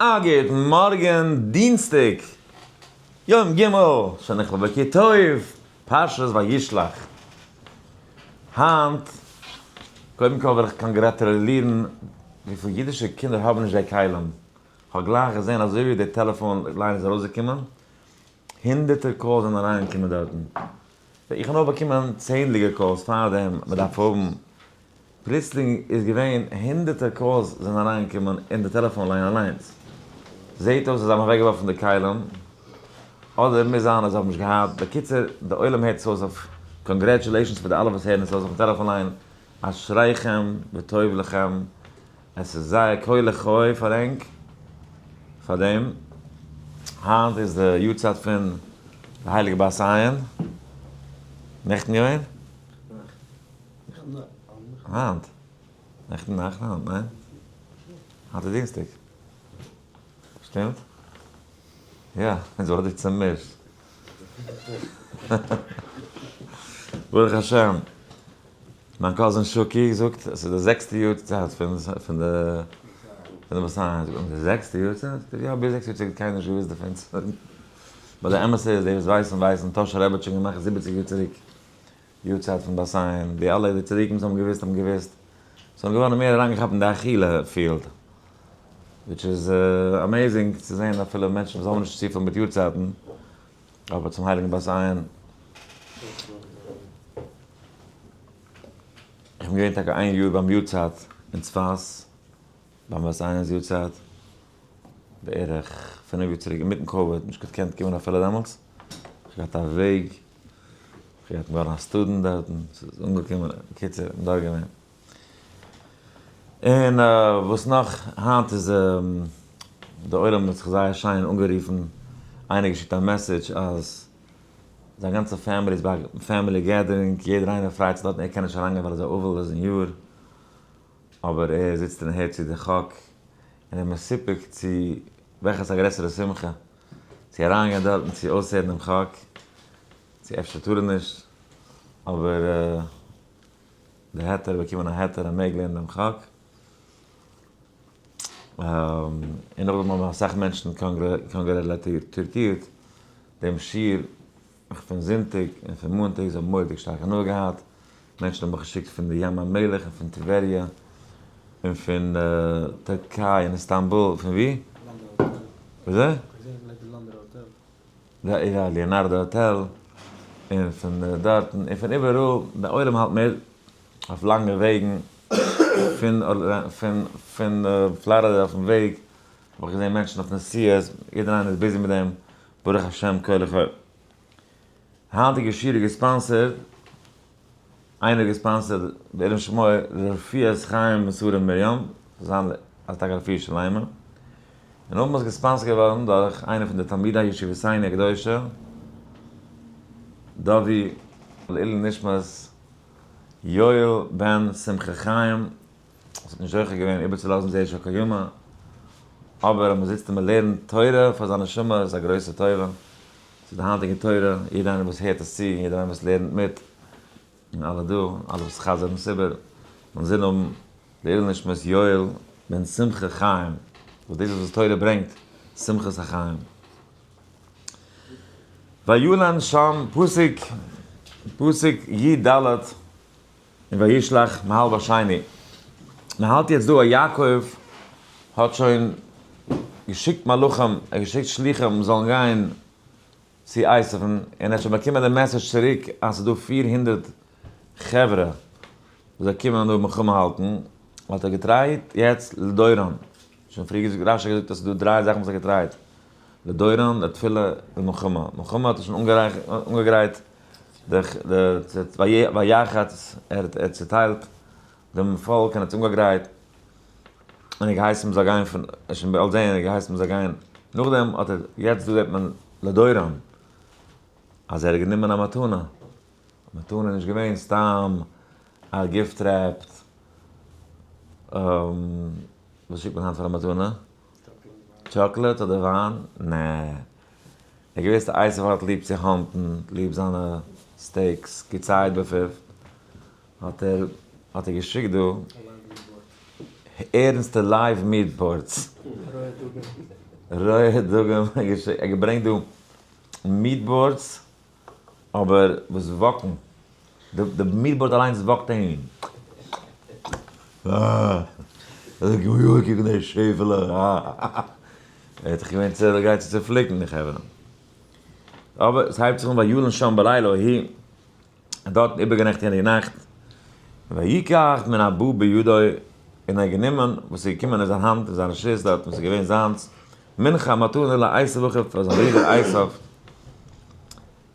א גוט מארגן דינסטאג יום ג' שנכלל בו כי טוב פרשת וישלח. היינט קודם כל וויל איך קאנגראטולירן וויפיל אידישע קינדער האבן נישט די כלים. כ'האב גלייך געזען אזוי ווי די טעלעפאן line איז ארויסגעקומען, הונדערטער calls זענען אריינגעקומען דארטן. איך האב נאר באקומען צענדליגע calls פארדעם, מ'דארף האבן פלוצלינג איז געווען הונדערטער calls זענען אריינגעקומען אין די טעלעפאן line אליינס. זעהט אויס אז זיי האבן אוועקגעווארפן די כלים, אדער מוז זיין אז זיי האבן נישט געהאט, בקיצור די עולם הערט עס אויס אויף, congratulations פאר די אלע וואס הערן עס אויס אויפן טעלעפאן line, אשריכם וטוב לכם, עס איז זייער כה לחי פאר ענק פאר דעם, היינט איז די יארצייט פון די הייליגע בת עין, נעכטן געווען? היינט? נעכטן נאכט היינט, ניין? היינט איז דינסטאג. שטימט? יא, אונז וואלט דיך צעמישט. ברוך השם. מיין cousin שוקי זאגט עס איז די זעקסטע יארצייט פון פון די פון די באסיין. זאגט מען די זעקסטע יארצייט? יא, ביז 6 יאר צוריק האט קיינער נישט געוואוסט דערפון. but די אמת איז, די וואס ווייסן ווייסן, טאהשער רבי האט שוין געמאכט 70 יאר צוריק. יארצייט פון בת עין, די אלע די צדיקים וואס האבן געוואוסט האבן געוואוסט, זיי זענען געווארן מער אריינגעכאפט אין די אכילה field, which איז amazing צו זען אפילו מענטשן וואס האבן נישט צופיל מיט יארצייטן, אבער צום הייליגן בת עין. איך בין געווען טאקע איין יאר ביים יארצייט אין צפת, ביים בת עין'ס יארצייט, בערך 5 יאר צוריק, אינמיטן COVID, נישט געקענט קומען אפילו דעמאלטס, איך האב געהאט א וועג. כ'האב געווארן א student דארטן, ס'איז אנגעקומען, בקיצור, כ'בין דארט געווען. און וואס נאך, היינט איז די עולם האט זיך זייער שיין אנגערופן, איינער געשיקט א message אז זיין גאנצע family איז ביי א family gathering, יעדער איינער פרייט זיך דארטן, ער קען נישט אריינגיין ווייל ער איז א אבל איז אין יאר, אבער ער זיצט און הערט צו די חק, און ער איז מסופק צו וועלכע איז א גרעסערע שמחה, צו אריינגיין דארטן צו אויסהערן דעם חק, צו אפשר טאר ער נישט, אבער די היתר, באקומען א היתר ער מעג לערנען דעם חק. און נאכדעם האבן אסאך מענטשן קאנגרעלעטירט דעם שיעור פון זונטאג און פון מאנטאג, זיי האבן מורא'דיג שטארק הנאה געהאט, מענטשן האבן מיך געשיקט פון די ים המלח און פון טבריה און פון טערקיי און איסטאנבול, פון ווי? וויאזוי? יא, Leonardo Hotel, און פון דארטן, און פון איבעראל, די עולם האלט מיט אויף לאנגע וועגן, פון פון פון פלארידע אויפן וועג, האב איך געזען מענטשן אויף נסיעות, יעדער איינער איז busy מיט דעם, ברוך השם כה לחי. היינטיגע שיעור איז גע sponsor ט, איינער גע sponsor ט בעילום שמו רפואת חיים ושרה מרים, זיין אז טאקע רפואה שלימה, און נאכדעם איז גע sponsor ט געווארן דורך איינער פון די תלמידי ישיבתינו הקדושה, דובי לעילוי נשמת יואל בן שמחה חיים, וואס האט נישט זוכה געווען איבערצולאזן זרע של קיימא, אבער אז מען זיצט און מען לערנט תורה פאר זיין נשמה איז א גרויסע טובה. ס'איז די היינטיגע תורה, יעדער איינער וואס הערט עס צו, יעדער איינער וואס לערנט מיט, און אלע דא, אלע וואס חזר'ן עס איבער, זאלן זין האבן לעילוי נשמת יואל בן שמחה חיים, וואס דאס איז וואס תורה ברענגט, שמחת החיים. וילן שם, פסוק, פסוק י ד, און וישלח מהל בשני. מען האלט יעצט דא אז יעקב האט שוין געשיקט מלאכים, ער האט געשיקט שליחים זאלן גיין צו עשיו'ן, און ער האט שוין באקומען די message צוריק אז ס'איז דא 400 חברה וואס זיי קומען דא מלחמה האלטן, האט ער גע try ט יעצט לדורון, שוין פריער געזאגט, רשי האט געזאגט אז ס'איז דא דריי זאכן וואס ער האט גע try ט, לדורון, לתפילה, למלחמה. מלחמה האט ער שוין אנגעגרייט די ויחץ, ער האט צוטיילט דעם פאלק און האט עס אנגעגרייט, און ער האט געהייסן מ'זאל גיין פון, ער שוין באלד זעהן, ער האט געהייסן מ'זאל גיין, נאכדעם האט ער, יעצט דא זעט מען לדורון, אז ער האט גענומען א מתנה, מתנה איז נישט געווען סתם א gift wrapped, וואס שיקט מען היינט פאר א מתנה? chocolate אדער וויין? נע. ער האט געוואוסט אז עשו האט ליב צו hunt ן, ליב זיינע steaks, געצייט בפיו, האט ער האט ער געשיקט דא. ערנסטע live meat boards. רויע דגים. ער האט געברענגט דא meat boards אבער וואס walk ן. די meat board אליינס walk ט אהין. אה! אזוי קוק און די שעפעלע. אה! ער האט זיך געווען צו ער גייט צו צופליקן די חברה. אבער עס הייבט זיך אן וילן שם בלילה ההוא. האט דארטן איבערגענעכט יענע נאכט. ויקח מן הבא בידו, און ער האט גענומען וואס איז געקומען אין זיין האנט, אין זיין רשות דארט וואס איז געווען זיינס, מנחה מתנה לעשו אחיו פאר זיין ברודער עשו,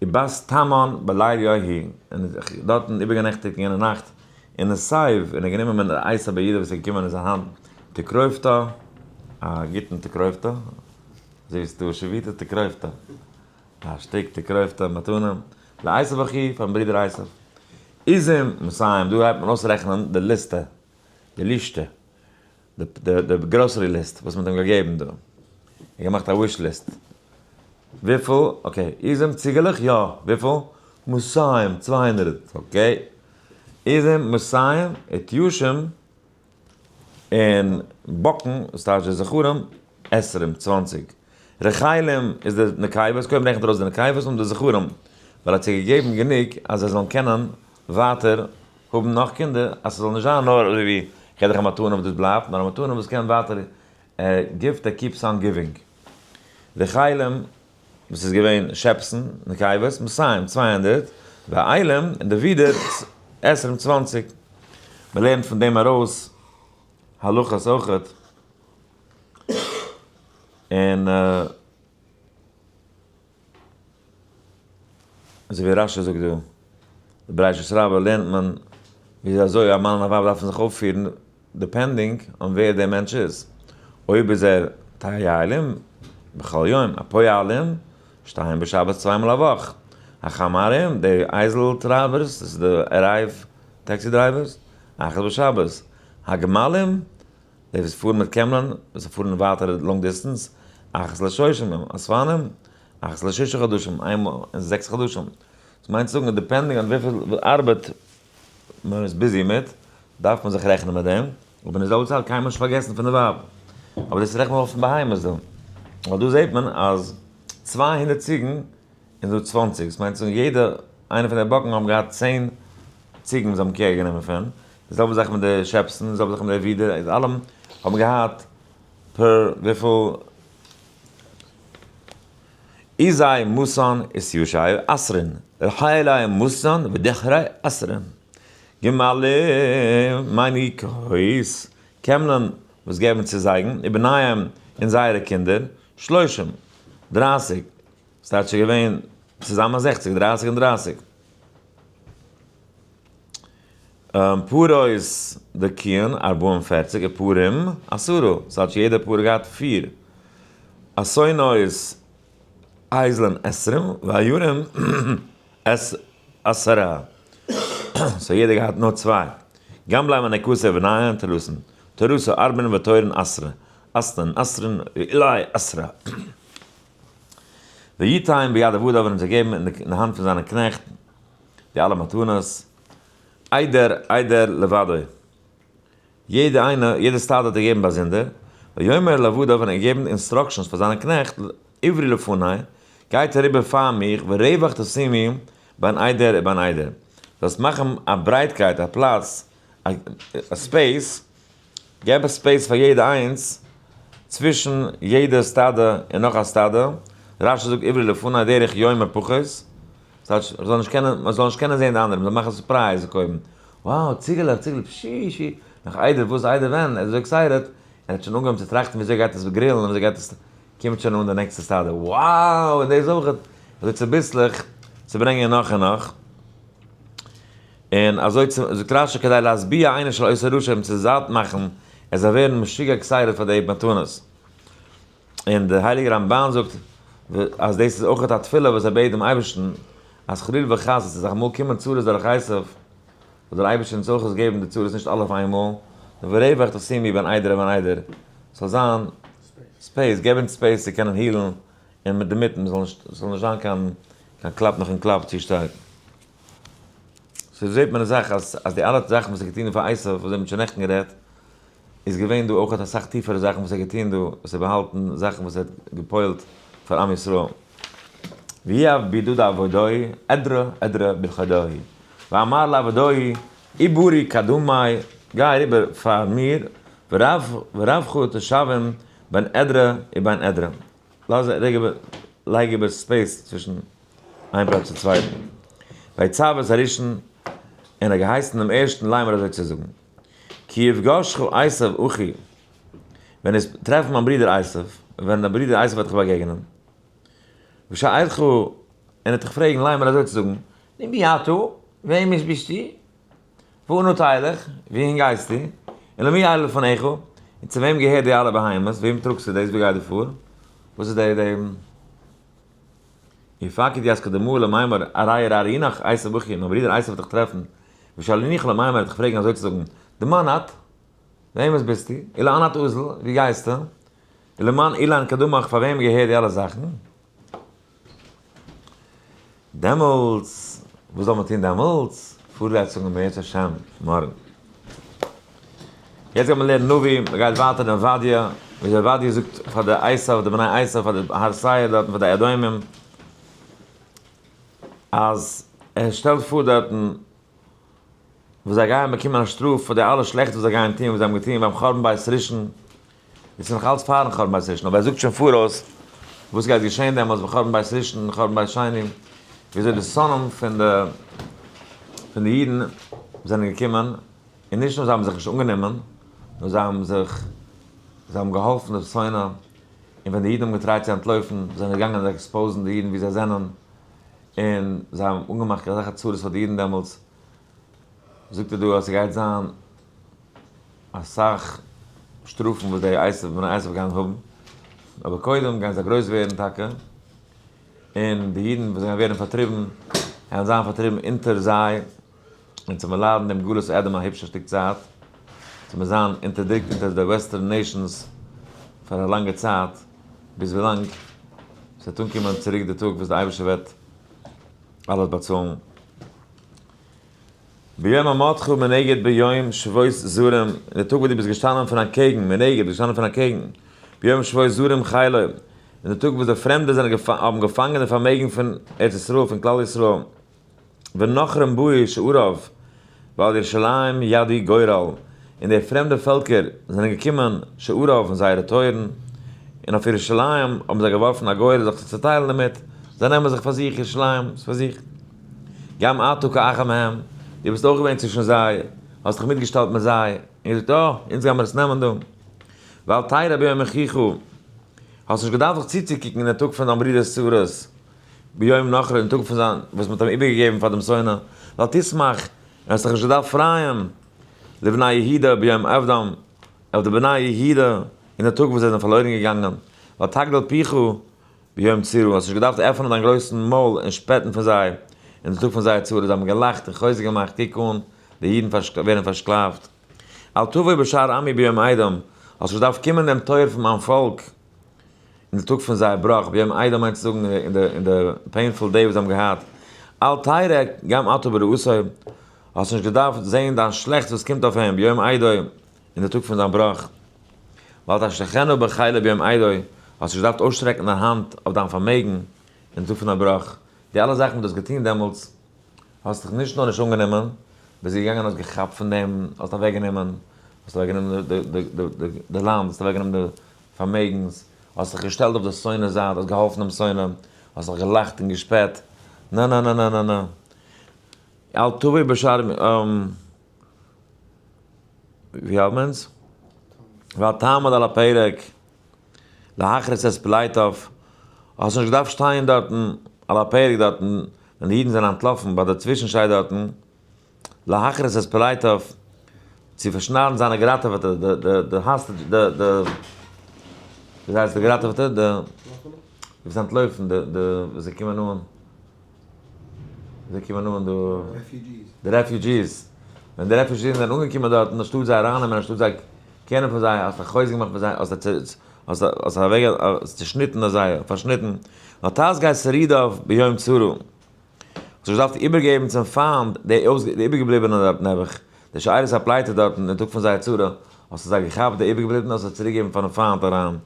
ובת תמן בלילה ההוא, און איז דארטן איבערגענעכטיגט יענע נאכט, ונסב, און ער האט גענומען מן עשו בידו וואס איז געקומען אין זיין האנט, תקרובתא, א גוטן תקרובתא, אזוי ווי ס'איז דא שביתה תקרובתא, א שטיק תקרובתא מתנה, לעשו אחיו, פארן ברודער עשו. עזים מאתים, דא הייבט מען אויסרעכענען די ליסטע, די לישטע, די grocery list וואס מען האט אים געגעבן דא. ער האט געמאכט א wish list. וויפיל? Okay. עזים ציגעלעך? יא. וויפיל? מאתים, 200. Okay. עזים מאתים, ותיישים, און באקן, וואס טייטש די זכרים? עשרים, 20. רחלים איז די נקבות, קודם רעכנט ער אויס די נקבות און די זכרים, ווייל ער האט זיי געגעבן גענוג אז זיי זאלן קענען ווייטער האבן נאך קינדער, אז ס'זאל נישט זיין נאר אזוי ווי איך געב דיך א מתנה וואס דאס בלייבט, נאר א מתנה וואס קען ווייטער, gift that keeps on giving. רחלים, וואס איז געווען שעפסן, נקבות, מאתים, 200, ואילים, און די ווידער, עשרים, 20. מען לערנט פון דעם ארויס הלכות אויכעט. און אזוי ווי רשי זאגט דא, די בראשית רבה לערנט מען ווי אזוי א מאן און א ווייב דארפן זיך אויפפירן depending on ווער דער מענטש איז. אויב איז ער טיילים בכל יום, הפועלים שתיים בשבת צוויי מאל א וואך, החמרים, די אייזל טרייבערס, דאס איז די ערייוו taxi drivers, אחת בשבת, הגמלים, די וואס פארן מיט קעמלען, וואס פארן ווייטער long distance, אחת לשלושים יום, אספנים, אחת לשישה חדשים, איינמאל אין 6 חדשים. דאס מיינט צו זאגן, depending on וויפיל ארבעט מען איז busy מיט, דארף מען זיך רעכענען מיט דעם, אבער אין די זעלבע צייט קיינמאל נישט פארגעסן פון די ווייב. אבער דאס רעכנט מען אויף פון בהמות דא. ווייל דא זעט מען אז 200 ציגן און דא 20. דאס מיינט צו זאגן יעדע איינע פון די באקן האבן געהאט 10 ציגן וואס זיי האבן care גענומען פון. די זעלבע זאך מיט די שעפסן, די זעלבע זאך מיט די ווידער, איז אלע האבן געהאט פער וויפיל עזי מאתים ותיישי עשרין, רחלי מאתים ודכרי עשרין, גמלים מיניקות, קעמלען וואס געבן צו זייגן, ובניהם און זייערע קינדער, שלושים, 30, ס'טייטש איז געווען צוזאמען 60, 30 און 30. פרות די קיען, 44, ופרים, עשרה, ס'טייטש יעדע פרה געהאט פיר. אתונות אייזלען עשרים, ואילים עשרה. so יעדער געהאט נאר צוויי. גמלי מינקות ובניהן תלתין. תלתא ארבעין ותורין עשרה. אתנין עשרין ואילי עשרה. ויתן ביד עבדיו און זיי געבן אין די האנט פון זיינע קנעכט די אלע מתנות. עדר עדר לבדו. יעדע איינע, יעדע סטאדע האט ער געגעבן באזונדער. ויאמר לעבדיו און ער געגעבן instructions פאר זיינע קנעכט, עברו לפני, גייט אריבער פאר מיך, ורווח תשימו בין עדר ובין עדר. זאלסט מאכן א ברייטקייט, א פלאץ, א space, געב א space פאר יעדע איינס, צווישן יעדע סטאדע און נאך א סטאדע. רשי זאגט עברו לפני דרך יומא פחות. ס'טייטש, מ'זאל נישט קענען, מ'זאל נישט קענען זען די אנדערע, מ'זאל מאכן surprise קודם. wow, ציגעלעך, ציגעלעך, פשי, שי. נאך איידער וואס, איידער ווען, ער איז אזוי excited, ער האט שוין אנגעהויבן צו טראכטן וויאזוי גייט עס grill ן, וויאזוי גייט עס, קומט שוין אן די נעקסטע סטאדע, wow, און דאס אויך, אזוי צוביסלעך צו ברענגען נאך און נאך. און אזוי צו, זאגט רשי, כדי להשביע עינו של אותו רשע, אים צו זאט מאכן, ער זאל ווערן משוגע excited פאר די מתנות. און דער הייליגער רמבן זאגט אז דאס איז אויך א תפילה וואס ער בעט דעם אייבערשטן, אז חלילה וחס עס איז אמאל קומען צרות דורך עשיו, זאל דער אייבערשטער אונז אויך געבן די צרות נישט אלע אויף איינמאל, נאר ורווח תשימו בין עדר ובין עדר, ס'זאל זיין space, געב אונז space צו קענען heal ן, און מיט די מיטן, ס'זאל נישט זיין קיין קלאפ נאכן קלאפ צו שטארק. so זעט מען די זאך אז די אלע זאכן וואס איז געטון פאר עשיו, וואס זיי האבן שוין נעכטן גערעדט. איז געווען דא אויך אסאך טיפערע זאכן וואס ער האט געטון דא, וואס ער באהאלטן זאכן וואס ער האט גע'פועל'ט פאר עם ישראל. ויהב בידוד עבודוי אדרא אדרא בלכודוי, ואמר לעבודוי עיבורי קדמי, גיי אריבער פאר מיר, ורווחו תושבים בין עדרה ובין עדרה. לאז לייג איבער space צווישן איין פלאץ צום צווייטן. ויצו את הראשון, און ער האט געהייסן דעם ערשטן לאמר אזוי צו זאגן, כי יפגשך עשו אחי, ווען עס טרעפן מיין ברודער עשו, ווען דיין ברודער עשו וועט דיך באגעגענען, ושאלך, און ער וועט דיך פרעגן לאמר אזוי צו זאגן, למי אתה, וועמענס ביסטו? ואנה תלך, וואוהין גייסטו? און למי אלה לפניך, און צו וועם געהערט די אלע בהמות, וועם טראגסטו דאס, וואו גייט דיר פאר? וואס איז די די יפקד יז קדמוה למימר ארי ארי אינך עשו אחי, מיין ברודער עשו וועט דיך טרעפן, ושאלינך למימר וועט דיך פרעגן אזוי צו זאגן, דמאן את? וועמענס ביסטו? ולאן את אזל? וואו גייסטו? ולמאן אלין קדמך, פאר וועם געהערט די אלע זאכן? דעמאלטס, וואס זאל מען טון דעמאלטס? פארזעצונג אם ירצה השם מארגן. יעצט גייט מען לערנען נביא, מען גייט ווייטער אין עובדיה, ווי עובדיה זאגט פאר די עשיו, די בני עשיו, פאר די הר שעיר דארטן, פאר די אדומים, אז ער שטעלט פאר דארטן וואס זיי גייען באקומען א שטראף פאר די אלע שלעכטס וואס זיי גייען טון, וואס זיי האבן געטון ביים חורבן בית ראשון, דאס איז נאך אלץ פארן חורבן בית ראשון, אבער ער זאגט שוין פאראויס וואס גייט געשען דעמאלטס ביי חורבן בית ראשון און חורבן בית שני, וויאזוי די שונאים פון די פון די אידן זענען געקומען, און נישט נאר זיי האבן זיך נישט אנגענומען, נאר זיי האבן זיך, זיי האבן געהאלפן די שונא, און ווען די אידן האבן געטרייט צו אנטלויפן, זענען זיי געגאנגען זיי expose ן די אידן ווי זיי זענען, און זיי האבן אנגעמאכט אזעלכע צרות פאר די אידן דעמאלטס, זאגט ער דא אז ס'גייט זיין אסאך שטראפן וואס די עשו בני עשו גייען האבן, אבער קודם גייען זיי גרויס ווערן טאקע, און די אידן וואס גייען ווערן פארטריבן, גייען זיין פארטריבן אונטער זיי, און צו מ'ליידן דעם גלות אדום א היפשע שטיק צייט, צו מיר זיין אונטערדרוקט אונטער די western nations פאר א לאנגע צייט, ביז ווילאנג ס'וועט אנקומען צוריק די טאג וואס די אייבערשטער וועט אלעס באצאלן. ביום עמדך מנגד ביום שבות זרים, אין די טאג וואס דו ביסט געשטאנען פון אקעגן, מנגד, ביסט געשטאנען פון אקעגן, ביום שבות זרים חילו, אין די טאג וואס די פרעמדע זענען האבן געפאנגען די פארמעגן פון ארץ ישראל, פון כלל ישראל. ונכרים באו שעריו, ועל ירושלים ידו גורל, און די פרעמדע פעלקער זענען געקומען שעריו אין זייערע טויערן, און אויף ירושלים האבן זיי געווארפן א גורל זיך צו צעטיילן דערמיט, זיי נעמען זיך פאר זיך ירושלים איז פאר זיך. גם אתה כאחד מהם, דו ביסט אויך געווען צווישן זיי, האסט דיך מיטגעשטעלט מיט זיי, און געזאגט, אה, אונז גיימיר עס נעמען דא. ואל תרא ביום אחיך, האסט נישט געדארפט זיך צוצוקוקן אין די טאג פון דיין ברודער'ס צרות, ביום נכרו אין טאג פון זיין וואס מ'האט אים איבערגעגעבן פאר דעם שונא, ואל תשמח, און האסט זיך נישט געדארפט פרייען, לבני יהודה ביום אבדם, אויף די בני יהודה אין די טאג וואס זיי זענען פארלוירן געגאנגען, ואל תגדל פיך ביום צרה, האסט נישט געדארפט עפענען דיין גרויסן מויל און שפעטן פון זיי אין די טאג פון זייער צרה, זיי האבן געלאכט און חוזק געמאכט, קוק אן, די אידן ווערן פארשקלאפט. אל תבוא בשער עמי ביום אידם, האסט נישט געדארפט קומען דעם טויער פון מיין פאלק, אין די טאג פון זייער בראך, ביום אידם מיינט צו זאגן אין די אין די painful day וואס זיי האבן געהאט, אל תראה גם אתה ברעותו, האסט נישט געדארפט זען דיין שלעכטס וואס קומט אויף אים, ביום אידו, אין די טאג פון זיין בראך, ואל תשליכנו בחילו ביום אידו, האסט נישט געדארפט אויסשטרעקן דיין האנט אויף דיין פארמעגן אין די טאג פון דיין בראך, די אלע זאכן וואס דו האסט געטון דעמאלטס, האסט דיך נישט נאר נישט אנגענומען, ביסט געגאנגען האסט געכאפט פון דעם, האסט אוועקגענומען, האסט אוועקגענומען די לאנד, האסט אוועקגענומען די פארמעגנס, האסט זיך געשטעלט אויף די שונא זייט, האסט געהאלפן דעם שונא, האסט זיך געלאכט און געשפעט, נע נע נע נע נע נע, אל תבוא בשער ווי האלט מען אונז? ואל תעמוד על הפרק להכרית את פליטיו, האסט נישט געדארפט שטיין דארטן על הפרק דארטן ווען די אידן זענען אנטלאפן ביי די צווישנשייד דארטן, להכרית את פליטיו, צו פארשניידן זיינע געראטעוועטע, די די די hostage די די ווי הייסט די געראטעוועטע? די וואס אנטלויפן די די וואס זיי קומען אן זיי קומען אן דא די refugees ווען די refugees זענען אנגעקומען דארטן אנשטאט זיי ארייננעמען אנשטאט זיי קערן פאר זיי האסט א חוזק געמאכט פון זיי האסט האסט אוועק האסט צושניטן זיי פארשניטן ותסגר שרידיו ביום צרה. האסט נישט געדארפט איבערגעבן צום פיינט די איבערגעבליבענע דארט נעבעך, די שארית הפליטה דארטן אין טאג פון זייער צרה. האסטו זיי געכאפט די איבערגעבליבענע האסטו זיי צוריקגעגעבן פארן פיינט אריין.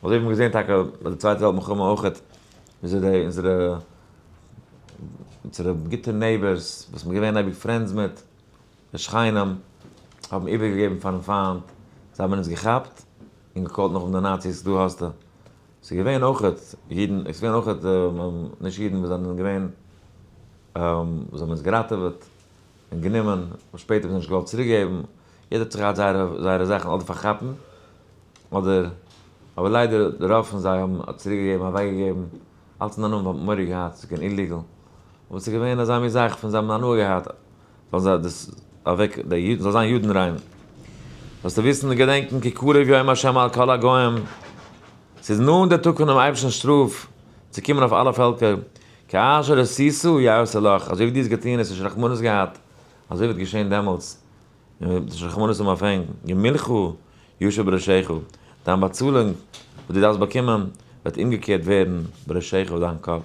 אזוי האט מען געזען טאקע ביי די צווייטע וועלט מלחמה אויכעט, וויאזוי די אונזערע אונזערע גוטע neighbors וואס מ'איז געווען אייביג friends מיט, די שכנים, האבן איבערגעגעבן פארן פיינט, זיי האבן אונז געכאפט און געקאלט נאכדעם די נאציס, דא האסטו. ס'איז געווען אויכעט אידן, עס איז געווען אויכעט נישט אידן וואס זענען געווען, וואס האבן אונז געראטעוועט און גענומען, וואס שפעטער האבן זיי נישט געוואלט צוריקגעבן, יעדער האט זיך געהאט זייערע זייערע זאכן אדער פארכאפן אדער, אבער ליידער די רוב פון זיי האבן צוריקגעגעבן אוועקגעגעבן, אלץ אין א נאמען ווייל מ'האט מורא געהאט ס'איז געווען illegal, אבער ס'איז געווען אזא מין זאך פון זיי האבן הנאה געהאט זאלן זיי דאס אוועק די אידן זאל זיין יודנריין. זאלסטו וויסן און געדענקען כי קרוב יום ה' על כל הגוים, ס'איז נאנט דער טאג פונעם אייבערשטנ'ס שטראף צו קומען אויף אלע פעלקער, כאשר עשית יעשה לך, אזוי ווי דו האסט געטון און נישט רחמנות געהאט, אזוי וועט געשען דעמאלטס, און מען וועט נישט רחמנות האבן אויף ענק, גמולך ישוב בראשך, דיין באצאלונג וואס דו דארפסט באקומען וועט אומגעקערט ווערן בראשך אויף דיין קאפ.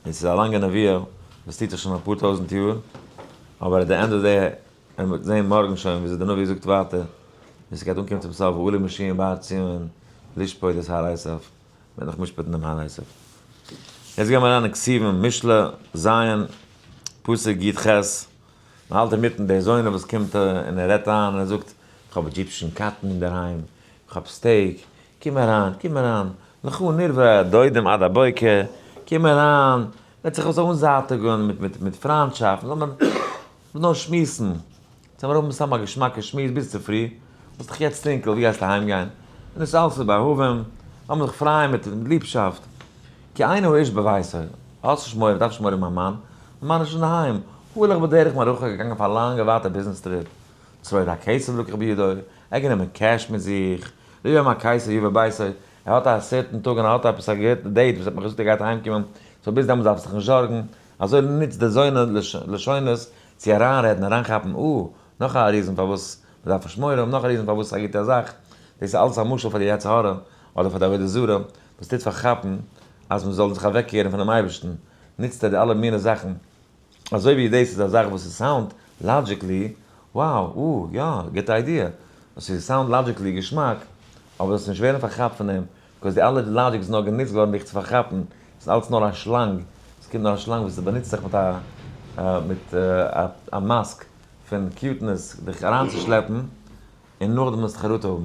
און ס'איז א לאנגע נבואה וואס טוט זיך שוין אפאר טויזנט יאר, אבער at the end of the day, און מ'וועט זען מארגן שוין וויאזוי די נביא זאגט ווייטער, און ס'גייט אנקומען צום סוף ועלה משיח בהר ציון לשפוט את הר עשיו, מ'וועט נאך משפט'ן דעם הר עשיו. יעצט גייען מיר אריין אין כתובים, משלי ז', פסוק י ח, מ'האלט אינמיטן די זונה וואס קומט און ער רעדט איין און ער זאגט, איך האב Egyptian cotton אינדערהיים, איך האב steak, קום אריין, קום אריין, לכה נרבע דודים עד הבוקר, קום אריין, מ'וועט זיך אזוי אנזייטיגן מיט מיט מיט פריינטשאפט, זאל מען נאר שמועסן, זאל מען האבן סתם א געשמאקע שמועס ביז צופרי, האסט דאך יעצט טונקל, ווי גייסטו אהיים גיין? און דאס אלעס איז באהבים, לאמיר זיך פרייען מיט ליבשאפט, כי אין האיש בביתו, האסט נישט מורא, דארפסט נישט מורא מיין מאן, מיין מאן איז נישט אינדערהיים, הלך בדרך מרחק, געגאנגען אויף א לאנגע ווייטע business trip, צרור הכסף לקח בידו, ער האט גענומען cash מיט זיך, ליום הקיסר יבא ביתו, ער האט א certain טאג און ער האט עפעס א גוטע date וואס ער האט מיך געזאגט ער גייט אהיימקומען, so ביז דעמאלטס דארפסט דיך נישט זארגן, אזוי נוצט די זונה לשונות צו אריינרעדן, אריינכאפן, אה, נאך א reason פארוואס מען דארף נישט מורא האבן, נאך א reason פארוואס ס'איז א גוטע זאך, דאס איז אלעס א משל פאר די יצר הרע, אדער פאר די עבודה זרה, וואס טוט פארכאפן אז מען זאל זיך אוועקקערן פונעם אייבערשטן, נוצט ער די אלע מיני זאכן, אזוי ווי דאס איז א זאך וואס עס sound logically, wow, אה, יא, גוטע idea, עס איז sound logically געשמאק, אבער זאלסט נישט ווערן פארכאפט פון דעם, because די אלע logic איז נאר גענוצט געווארן דיך צו פארכאפן, עס איז אלץ נאר א שלאנג, עס קומט נאר א שלאנג וואס באנוצט זיך מיט א מיט א mask פון cuteness דיך אריינצושלעפן, און נאכדעם וועסטו חרטה האבן,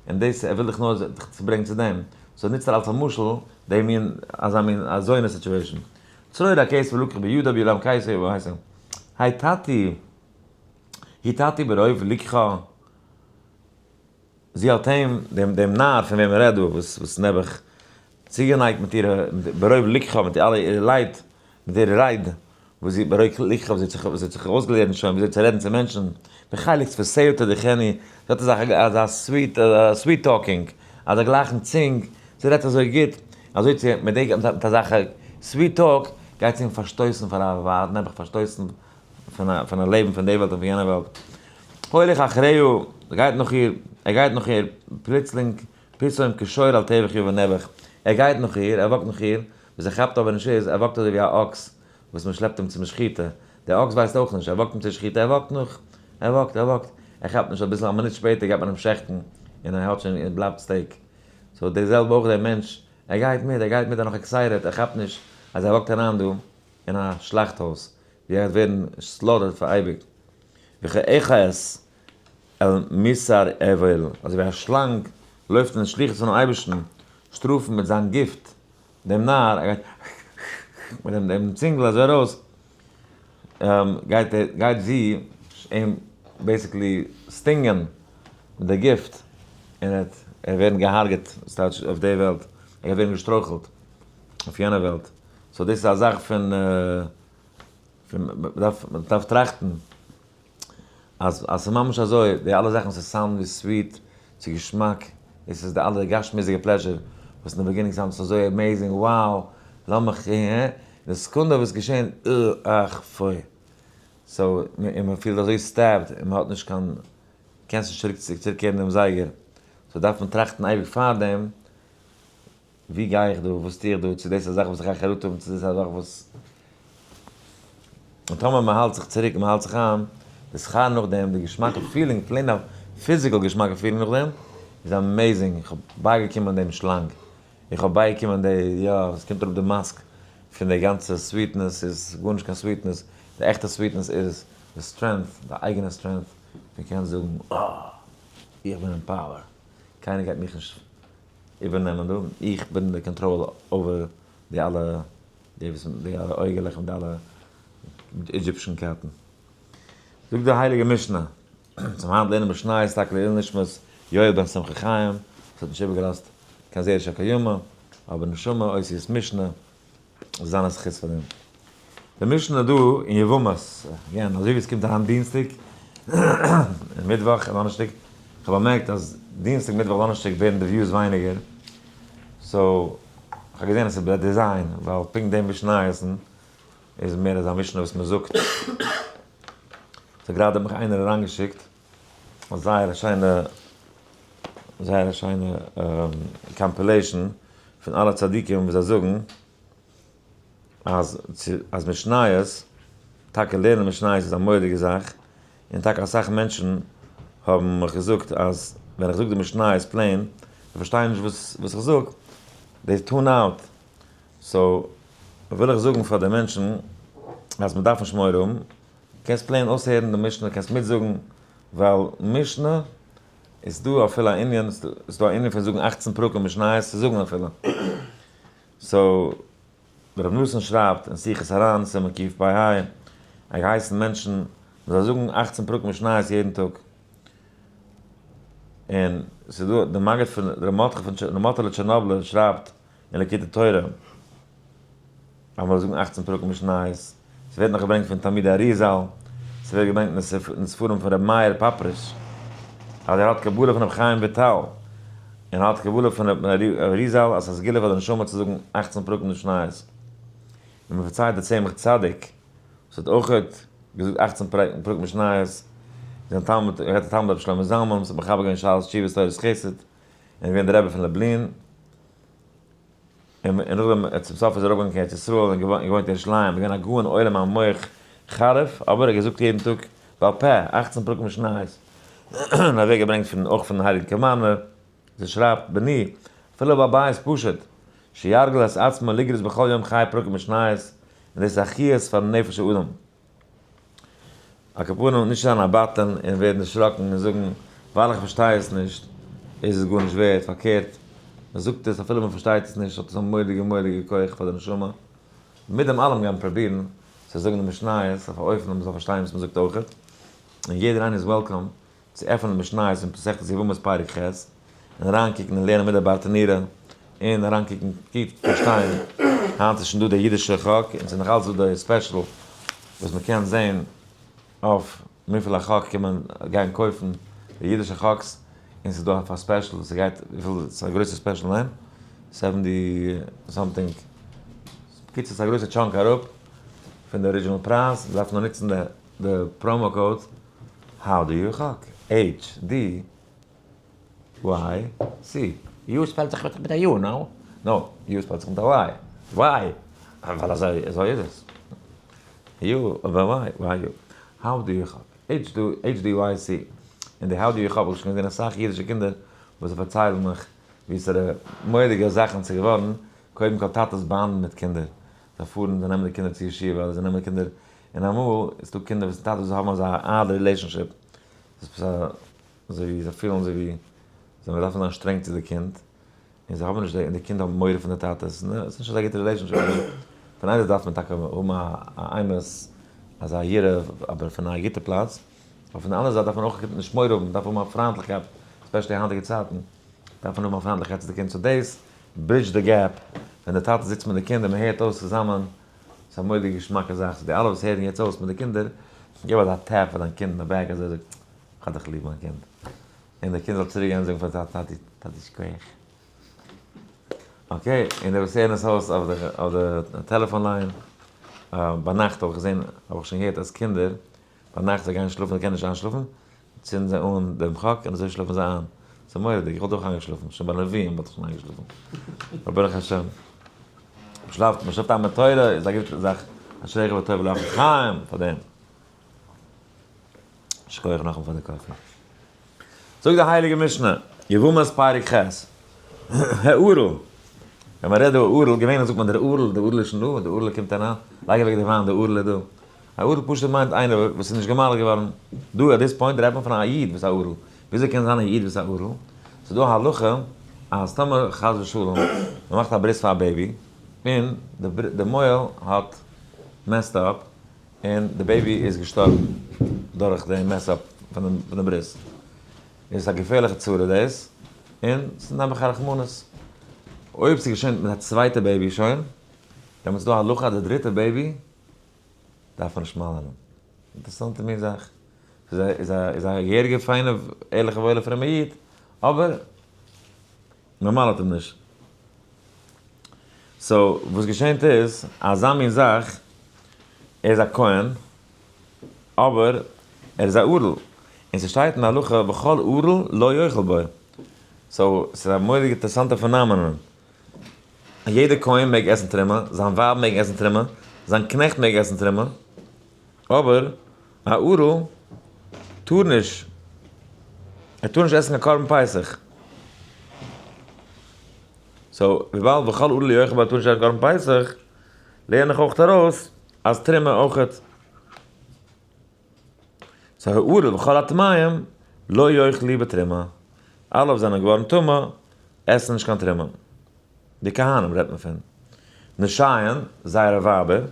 און דאס ער וויל דיך נאר דיך צוברענגן צו דעם, so נוצט ער אלץ א משל די מין אזא מין אזוינע situation. צרור הכסף לקח בידו בידם כסף ובהייסען היטתי היטתי ברוב לקחה זי האט אים דעם דעם נאר פון וועם מ'רעדט דא וואס וואס נעבעך צוגענייגט מיט אירע ברוב לקחה מיט אלע אירע לייט מיט אירע רייד וואס זי ברוב לקחה וואס זי האט זיך וואס זי האט זיך אויסגעלערנט שוין וויאזוי צו רעדן צו מענטשן בחלק שפתיה תדיחני זי האט אזא אזא sweet sweet talking אזא גלייכן צונג זי רעדט אזוי גוט, אזוי צו מיט די מיט אזעלכע sweet talk גייט זי אים פארשטויסן פאר א ווייב, נעבעך פארשטויסן פון א פון א לעבן פון די וועלט און פון יענע וועלט. הולך אחריה, גייט נאך איר, ער גייט נאך איר, פלוצלינג פתאום כשור אל טבח יבא נעבעך, ער גייט נאך איר, ער walk ט נאך איר, וואס ער כאפט אבער נישט איז, ער walk ט אזוי ווי א אקס וואס מען שלעפט אים צום שחיטה, דער אקס ווייסט אויך נישט, ער walk ט אים צו שחיטה, ער walk ט נאך, ער walk ט, ער walk ט, ער כאפט נישט, אביסל א מינוט שפעטער גייט מען אים שעכטן, און ער האט שוין, ער בלייבט steak. so די זעלבע אויך דער מענטש, ער גייט מיט, ער גייט מיט, ער נאך excited, ער כאפט נישט אז ער walk ט אריין דא אין א שלאכט הויז, ווי ער גייט ווערן slaughtered פאר אייביג. וכאחת אל מסר אויל, אזוי ווי א שלאנג לויפט אין די שליחות פונעם אייבערשטן שטראפן מיט זיין גיפט דעם נאר, ער גייט מיט דעם צינגל אזוי ארויס, גייט ער, גייט זי אים basically sting ען מיט די גיפט, און ער וועט ווערן געהארגעט, ס'טייטש אויף די וועלט, ער גייט ווערן געשטרויכלט אויף יענע וועלט, so דאס איז א זאך פון, פון, מ'דארף טראכטן. אז אז ס'איז ממש אזוי, די אלע זאכן ס'sound ווי sweet, ס'איז געשמאק, דאס איז די אלע גשמיות'דיגע pleasure, וואס אין די beginning sound עס אזוי amazing, wow, לאמיך, אה, די סעקונדע וואס געשען, אה, אך, פוי. so, און מען פילט אזוי stabbed, און מען האט נישט קיין, קענסט נישט צוריק צוריקקערן דעם זייגער. so דארף מען טראכטן אייביג פארדעם, ווי גיי איך דא? וואס טו איך דא? צו דאס איז א זאך וואס איך גיי חרטה האבן? צו דאס איז א זאך וואס. און טאמער מען האלט זיך צוריק און מען האלט זיך איין, די שכר נאכדעם, די געשמאקע feeling, plain א physical געשמאקע feeling נאכדעם איז amazing, איך האב בייגעקומען דעם שלאנג, איך האב בייגעקומען די, יא, עס קומט אראפ די mask פון די גאנצע sweetness, איז גארנישט קיין sweetness, די עכטע sweetness איז די strength, די אייגענע strength פון קענען זאגן, אה, איך בין אין power, קיינער גייט מיך נישט איבערנעמען דא, איך בין די control over די אלע, די וואס, די אלע אויגעלעך מיט די אלע Egyptian קאטן. זאגט די הייליגע משנה, צום היינט לערנען משניות טאקע לעילוי נשמת יואל בן שמחה חיים, וואס האט נישט איבערגעלאזט קיין זרע של קיימא, אבער נשמה אותיות משנה, זיין א זכות פאר דעם. די משנה דא אין יבמות, again, אזוי ווי עס קומט אריין דינסטאג און מיטוואך און דאנערשטאג, איך האב באמערקט אז דינסטאג מיטוואך דאנערשטאג ווערן די views ווייניגער, so איך האב געזען אז ס'איז ביי design, ווייל פונקט די משניות'ן איז מער אזא משנה וואס מען זאגט. so גראדע האט מיך איינער אריינגעשיקט א זייער א שיינע זייער א שיינע compilation פון אלע צדיקים וואס זיי זאגן אז אז משניות, טאקע לערנען משניות איז א מורא'דיגע זאך, און טאקע אסאך מענטשן האבן מיך געזאגט אז ווען איך זאג די משניות plain, זיי פארשטייען נישט וואס וואס איך זאג, they tune out. so וויל איך זאגן פאר די מענטשן אז מען דארף נישט מורא האבן, קענסט plain אויסהערן די משנה, קענסט מיטזאגן, ווייל משנה איז דא אפילו א ענין, ס'איז דא א ענין פון זאגן אכצן פרקים משניות צו זאגן אפילו. so ר' נתן שרייבט אין שיחות הר"ן, סימן קפ ה, ער האט געהייסן מענטשן מען זאל זאגן אכצן פרקים משניות יעדן טאג. און ס'איז דא די מגיד פון ר' מרדכי פון ר' מאטעלע טשערנאבלער שרייבט אין ליקוטי תורה אז מ'זאל זאגן אכצן פרקים משניות, ס'ווערט נאך געברענגט פון תלמידי אריזל, ס'ווערט געברענגט אין ספרים פון רבי מאיר פאפריש אז ער האט קבלה פון רבי חיים וויטאל, און האט קבלה פון רבי אריזל אז ס'איז א סגולה פאר די נשמה צו זאגן אכצן פרקים משניות, און מ'פארציילט די צמח צדיק וואס האט אויך געזאגט אכצן פרקים משניות, זיין תלמיד, ער האט א תלמיד רבי שלמה זלמן וואס האט מחבר געווען שאלות תשובות תורת חסד, און איז געווען דער רבי פון לובלין. און נאכדעם צום סוף איז ער ארויפגעגאנגען קיין ארץ ישראל און געוואוינט אין ירושלים, געווען א גאון עולם א מח חריף, אבער ער האט געזאגט יעדן טאג בעל פה אכצן פרקים משניות, און אוועק געברענגט פון אויך פון הייליגן קאמארנער, זי שרייבט בני, אפילו בעל בית פשוט, שירגיל את עצמו לגרוס בכל יום חי פרקים משניות, און דאס איז א חיות פארן נפש האדם. על כל פנים, נישט זיין א בטלן און ווערן דערשראקן און זאגן, ווייל איך פארשטיי עס נישט, איז עס גארנישט ווערד, פארקערט, מען זאגט עס אפילו מען פארשטייט עס נישט, האט עס א מורא'דיגע מורא'דיגע כח פאר די נשמה. מיט דעם אלעם גיין פרובירן צו זאגן די משניות אויף א אופן אז מען זאל פארשטיין וואס מען זאגט אויכעט, און יעדער איינער איז welcome צו עפענען משניות אין מסכת יבמות פרק ח' און אריינקוקן און לערנען מיט די ברטנורא און אריינקוקן טיף פארשטיין, היינט איז שוין דא די אידישע חק און ס'איז נאך אלץ דא די special וואס מ'קען זען אויף מפעל החק קען מען גיין קויפן די אידישע חק'ס און ס'איז דא אויף א special ס'גייט וויפיל ס'איז א גרויסע special ניין? seventy something בקיצור ס'איז א גרויסע chunk אראפ פון די original פרייז מ'דארף נאר נוצן די די promo code how do you חק? H D Y C. U spell ט זיך מיט א U, no? No, U spell ט זיך מיט א Y. Y! ווייל אזוי אזוי איז עס. U אבער Y, Y U. How do you חק? H D Y C. און די how do you חק האב איך שוין געזען אסאך אידישע קינדער וואס זיי פארציילן מיך ווי ס'איז מורא'דיגע זאכן ס'איז געווארן, קודם כל טאטעס bond ן מיט קינדער, זיי פארן, זיי נעמען די קינדער צו ישיבה, אדער זיי נעמען די קינדער, און אמאל איז דא קינדער וואס טאטעס האבן אזא odd relationship, אזוי ווי זיי פילן אזוי ווי זיי דארפן זיין שטרענג צו די קינד, און זיי האבן נישט די, און די קינדער האבן מורא פון די טאטעס, און עס איז נישט אזא גוטע relationship, פון איין זייט דארף מען טאקע האבן א אימת, אזא יראה, אבער פון א גוטע פלאץ, אבער פון די אנדערע זייט דארף מען אויך נישט מורא האבן, מען דארף האבן א פריינטליכקייט, especially היינטיגע צייטן, דארף מען האבן א פריינטליכקייט צו די קינד, so דאס bridge ט די gap, ווען די טאטע זיצט מיט די קינד און מען הערט אויס צוזאמען, ס'איז א מורא'דיגע געשמאקע זאך, so די אלע וואס הערן יעצט אויס מיט די קינדער, געב אזא tap פאר דיין קינד אין די back אזוי זאג, כ'האב דיך ליב מיין קינד, און די קינד זאל צוריק גיין זאגן פאר טאטי, טאטי, טאטי שכוח. okay, און די וואס הערן עס אויס אויף די אויף די טעלעפאן line, ביינאכט האב איך געזען, האב איך שוין געהערט אז קינדער ביינאכט זיי גייען שלאפן זיי קענען נישט איינשלאפן, צינדן זיי אן דעם חק און אזוי שלאפן זיי איין. ס'איז מורא'דיג, איך וואלט אויך איינגעשלאפן, שוין ביי נביאים וואלט איך שוין איינגעשלאפן. אבער ברוך השם, מ'שלאפט, מ'שלאפט איין מיט תורה איז א גוטע זאך, אשריך וטוב לך חיים פאר דעם. שכוח נאכאמאל פאר די coffee. זאגט די הייליגע משנה, יבמות פרק ח', הערל, ווען מען רעדט דא ערל, געווענליך זאגט מען דער ערל, דער ערל איז שוין דא, דער ערל קומט אריין, לייג אוועק די וויין, דער ערל איז דא. א ערל פשוט מיינט איינער וואס איז נישט גע'מל'ט געווארן. דא at this point רעדט מען פון א איד וואס איז א ערל. וויאזוי קען זיין א איד וואס איז א ערל? ס'איז דא א הלכה אז טאמער חס ושלום מען מאכט א ברית פאר א baby, און די מוהל האט messed up, און די baby איז געשטארבן דורך די mess up פון די ברית. איז עס א געפערליכע צרה דאס, און ס'איז נעבעך א רחמנות. אויב ס'איז געשען מיט א צווייטע baby שוין, דעמאלטס איז דא א הלכה אז די דריטע baby דארף מען נישט מל'ענען. אינטערעסאנטע מין זאך. ס'איז א געהעריגע פיינע ערליכע וואוילע פרומע איד, אבער מ'מל'עט אים נישט. so וואס געשענט איז, אזא מין זאך, ער איז א כהן, אבער ער איז א ערל, און ס'שטייט אין הלכה וכל ערל לא יאכל בו. so ס'איז א מורא'דיגע אינטערעסאנטע phenomenon. יעדער כהן מעג עסן תרומה, זיין ווייב מעג עסן תרומה, זיין קנעכט מעג עסן תרומה, אבער א ערל טאר נישט, ער טאר נישט עסן קיין קרבן פסח. so וויבאלד וכל ערל לא יאכל בו טאר נישט עסן קרבן פסח, לערן איך אויך ארויס אז תרומה אויכעט. so הערל וכל הטמאים לא יאכלו בתרומה, אלע וואס זענען געווארן טמא עסן נישט קיין תרומה. די כהנים רעדט מען פון. נשיהן, זייערע ווייבער,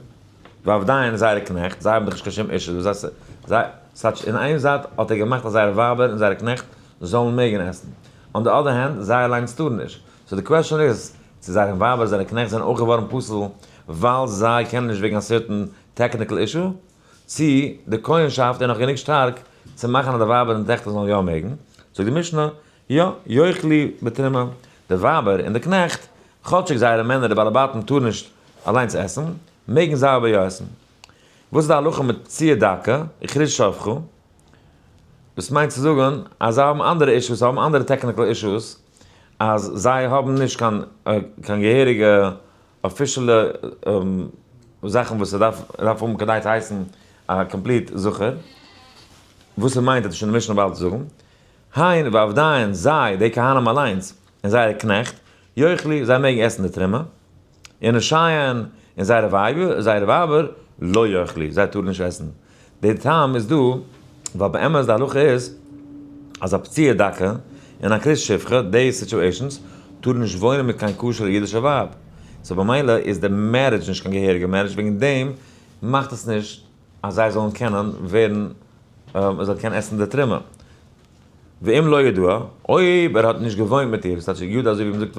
ועבדיהן, זייערע קנעכט, זיי האבן דאך נישט קיין שום אישו, דאס הייסט, זיי, ס'טייטש אין איין זייט האט ער געמאכט אז זייערע ווייבער און זייערע קנעכט זאלן מעגן עסן, on the other hand, זיי אליינס טארן נישט. so די question איז, צו זייערע ווייבער און זייערע קנעכט זענען אויך געווארן פסול ווייל זיי קענען נישט וועגן א certain technical issue, צו די כהנשאפט איז נאך גענוג שטארק צו מאכן אז די ווייבער און טעכטער זאלן יא מעגן, זאגט די משנה, יא, יאכלו בתרומה, די ווייבער און די קנעכט, כאטשיג זייערע מענער די בעלי בתים טארן נישט אליינס עסן, מעגן זיי אבער יא עסן. וואס איז די הלכה מיט פצוע דכא, וכרות שפכה? דאס מיינט צו זאגן אז זיי האבן אנדערע אישוס, זיי האבן אנדערע technical issues, אז זיי האבן נישט קיין קיין געהעריגע אפישעלע זאכן וואס ס'דארף דארף האבן כדי צו הייסן א complete זכר. וואס ס'מיינט וועט שוין די משנה באלד זאגן. הן ועבדיהן, זיי, די כהנים אליינס, און זייערע קנעכט, יאכלו, זיי מעגן עסן די תרומה, און נשיהן, און זייערע ווייבער, זייערע ווייבער, לא יאכלו, זיי טארן נישט עסן. די טעם איז דא, ווייל באמת די הלכה איז, אז א פצוע דכא און א כרות שפכה, די situations, טארן נישט וואוינען מיט קיין כשר'ע אידישע ווייב. so במילא איז די marriage נישט קיין געהעריגע marriage, וועגן דעם מאכט עס נישט אז זיי זאלן קענען ווערן, מען זאל קענען עסן די תרומה. ואם לא ידעה, אויב ער האט נישט געוואוינט מיט איר, ס'טייטש ידע אזוי ווי מ'זאגט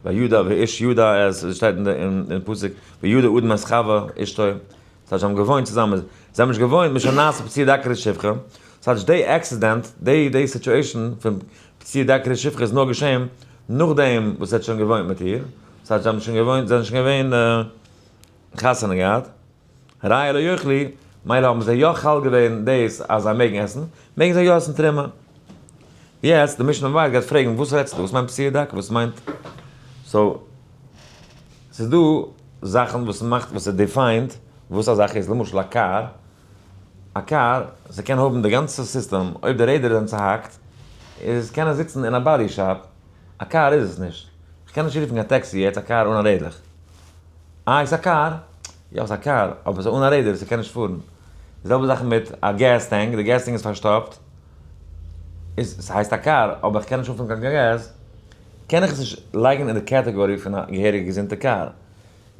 וידע ואיש ידע עס שטייט אין פסוק וידע אדם את חוה אשתו, ס'טייטש זיי האבן געוואוינט צוזאמען, זיי האבן נישט געוואוינט משנעשה פצוע דכא לשפחה, ס'טייטש די accident, די די situation פון פצוע דכא לשפחה איז נאר געשען נאכדעם וואס ער האט שוין געוואוינט מיט איר, ס'טייטש זיי האבן שוין געוואוינט, זיי זענען שוין געווען חתונה געהאט. הרי אלו יאכלו, מילא האבן זיי יא חל געווען דאס אז זיי מעגן עסן, מעגן זיי יא עסן תרומה. יעצט די משנה ווייט גייט פרעגן וואס רעדסטו, וואס מיינט פצוע דכא, וואס מיינט, so ס'איז דא זאכן וואס מאכט וואס איז defined וואס א זאך איז, למשל א קאר, א קאר ס'קען האבן די גאנצע סיסטעם, אויב די רעדער זענען צוהאקט איז קען עס זיצן אין א body shop, א קאר איז עס נישט, כ'קען נישט רופן קיין טעקסי יעצט א קאר אן א רעדלעך. איי ס'איז א קאר? יא ס'איז א קאר, אבער ס'איז אן א רעדער, ס'קען נישט פארן. די זעלבע זאך מיט א gas tank, די gas tank איז פארשטאפט, איז ס'הייסט א קאר, אבער כ'קען נישט אנפילן קיין געז, קען איך עס נישט לייגן אין די category פון א געהעריגע געזונטע קאר.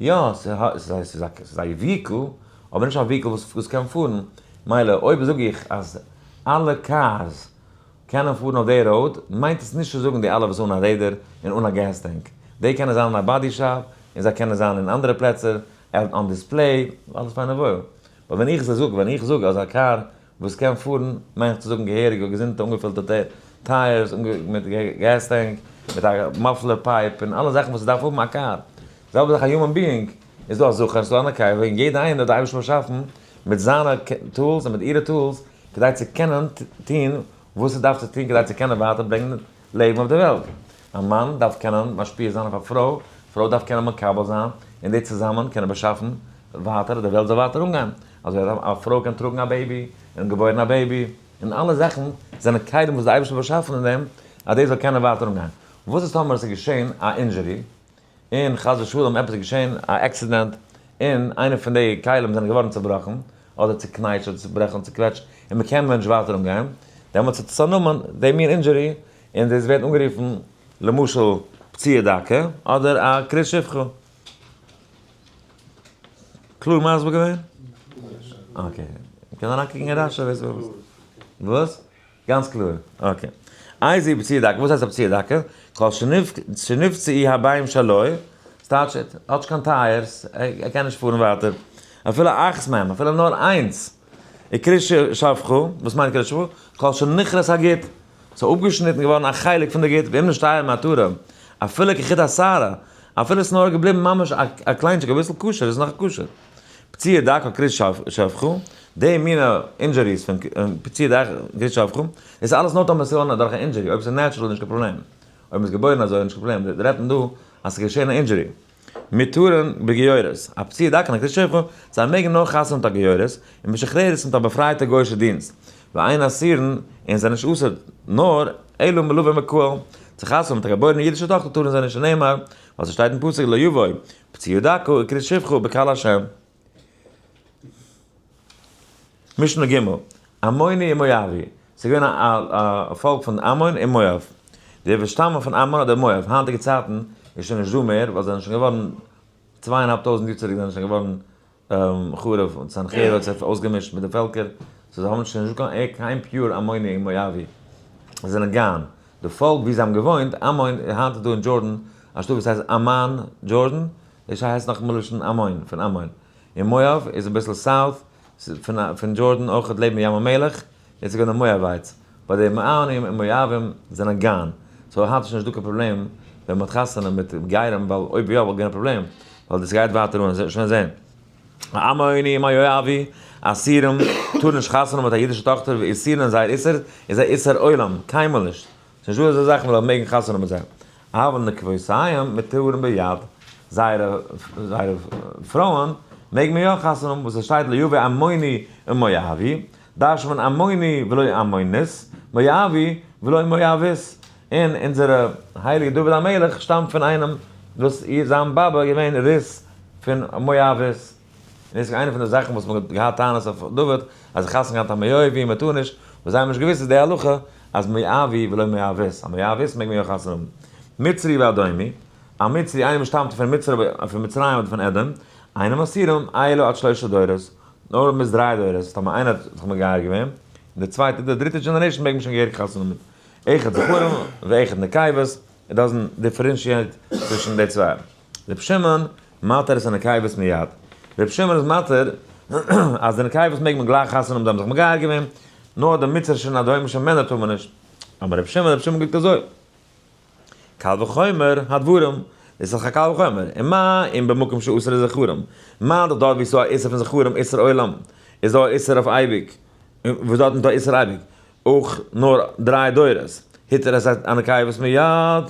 יא, ס'איז א vehicle, אבער נישט א vehicle וואס קען פארן. מילא אויב זאג איך אז אלע cars קענען פארן אויף די road, מיינט עס נישט צו זאגן די אלע וואס אן א רעדער און אן א gas tank. די קענען זיין אין א body shop, און זיי קענען זיין אין אנדערע פלעצער, on display, אלעס פיין און וואויל. but ווען איך זאג, ווען איך זאג אז א קאר וואס קען פארן, מיין איך צו זאגן געהעריגע געזונטע אנגעפילטע tires, מיט gas tank, מיט א muffler pipe, און אלע זאכן וואס עס דארף האבן א קאר. זעלבע זאך א human being, איז דא א זכר, ס'איז דא א נקבה, און יעדע איינער האט די אייבערשטער באשאפן מיט זיינע tools און מיט אירע tools, כדי צו קענען טון וואס עס דארף צו טון כדי צו קענען ווייטער ברענגען לעבן אויף די וועלט. א מאן דארף קענען משפיע זיין אויף א פרוי, פרוי דארף קענען מקבל זיין, און די צוזאמען קענען באשאפן ווייטער אז די וועלט זאל ווייטער אנגיין. אזוי אז א פרוי קען טראגן א baby, און געבוירן א baby, און אלע זאכן זענען כלים וואס די אייבערשטער האט באשאפן אין דעם אז דאס זאל קענען ווייטער אנגיין. וואס איז טאמער עס איז געשען א injury, און חס ושלום עפעס איז געשען א accident, און איינע פון די כלים זענען געווארן צובראכן, אדער צוקנייטשט אדער צובראכן צוקוועטשט, און מען קען מער נישט ווייטער אנגיין, דעמאלטס האט עס א נאמען די מין injury, און דאס ווערט אנגערופן למשל פציעה דקה אדער א כרות שפכה. קלאר מסביר געווען? okay. מ'קען אריינקוקן אין רש"י ווער ס'וויל. וואס? גאנץ קלאר. okay. איזהו פצוע דכא, וואס הייסט א פצוע דכא? כל שנפצעו הביים שלו, ס'טייטש ער האט נישט קיין tires, ער קען נישט פארן ווייטער. אפילו אחת מהם, אפילו נאר איינס. וכרות שפכה, וואס מיינט כרות שפכה? כל שנכרת הגיד, ס'איז אפגעשניטן געווארן א חלק פון די גיד, ואם נשתייר מעטרה, אפילו כחוט השערה, אפילו עס איז נאר געבליבן ממש א קליינטשיק אביסל כשר, איז נאך כשר. פצוע דכא כרות שפכה, די מינע injuries פון פצוע דכא כרות שפכה, דאס איז אלעס נאר טאמער עס איז געווארן דורך א injury, אויב עס איז natural איז נישט קיין פראבלעם, אויב מען איז געבוירן אזוי איז נישט קיין פראבלעם, רעדט מען דא אז עס איז געשען א injury. מותרין בגיורת, א פצוע דכא און א כרות שפכה, זיי מעגן נאר חתונה מיט א גיורת, און משוחררת מיט א באפרייטע גוי'שע דינסט, ואין אסורין, און זענען נישט אסור, נאר אלא מלוה מקהל, צו חתונה מיט א געבוירענע אידישע טאכטער טארן זיי נישט שנאמר, ווייל ס'שטייט אין פסוק לא יבוא, פצוע דכא וכרות שפכה בקהל השם. משנה ג', עמוני ומואבי, ס'איז געווען א פאלק פון עמון און מואב. די וואס שטאמען פון עמון אדער מואב, היינטיגע צייטן איז שוין נישט דא מער, ווייל זיי זענען שוין געווארן, צוויי און האלב טויזנט יאר צוריק זענען שוין געווארן חרוב, און סנחריב האט זיך אויסגעמישט מיט די פעלקער, so זיי האבן שוין נישט דא קיין pure עמוני און מואבי. זיי זענען gone. די פאלק וואו זיי האבן געוואוינט, עמון, היינט איז דא אין Jordan א שטאט וואס הייסט אמאן, Jordan, דאס הייסט נאך מלשון עמון, פון עמון. און מואב איז אביסל south פון Jordan אויכעט לעבן ים המלח, דאס איז געווען די Moabites, ביי די מעונים און מואבים זענען gone, so היינט איז שוין נישט דא קיין פראבלעם ווען מ'האט חתונה מיט גרים, ווייל אויב יא וואלט געווען א פראבלעם, ווייל דאס גייט ווייטער אן, שוין זען. עמוני ומואבי אסורים טארן נישט חתונה מיט א אידישע טאכטער ואיסורן און זייער איסור איז א איסור עולם, קיינמאל נישט. ס'נישט דא אזא זאך מ'זאל מעגן חתונה מיט זיי. אבל נקבותיהם מותרין ביד, זייערע זייערע פרויען מעג מען יא חתונה האבן, וואס עס שטייט לא יבא עמוני ומואבי, דרש'ט מען עמוני ולא עמונית, מואבי ולא מואבית, און אונזערע הייליגע דוד המלך שטאמט פון איינעם וואס זיין באבע איז געווען רות פון מואבית. און דאס איז איינע פון די זאכן וואס מען האט געהאט טענות אויף דוד, אז ער חתונה געהאט א מואבי און מען טאר נישט, וואס זיי האבן נישט געוואוסט איז די הלכה אז מואבי ולא מואבית, א מואבית מעג מען יא חתונה האבן. מצרי ואדומי, א מצרי איינער וואס שטאמט פון מצר פון מצרים אדער פון אדום, אינם אסורים אלא עד שלושה דורות, נאר ביז דריי דורות, טאמער איינער האט זיך מגייר געווען, און די צווייטע די דריטע generation מעג מען שוין געהעריג חתונה האבן מיט אחד זכרים ואחד נקבות, it doesn't differentiate צווישן די צוויי. ר' שמעון מתיר את הנקבות מיד. ר' שמעון איז מתיר אז די נקבות מעג מען גלייך חתונה האבן זיי האבן זיך מגייר געווען, נאר די מצרישע און אדומישע מענער טאר מען נישט. אמר ר' שמעון, ר' שמעון געזאגט אזוי, קל וחומר הדברים, דאס איז דאך א קל וחומר, און מה אם במקום שאסור זכרים, מה דאך דארט ווי ס'איז דא א איסור פון זכרים איסור עולם, איז דא א איסור אויף אייביג, וואס דארט איז דא איסור אייביג, אויך נאר דריי דורות, התיר את הנקבות מיד.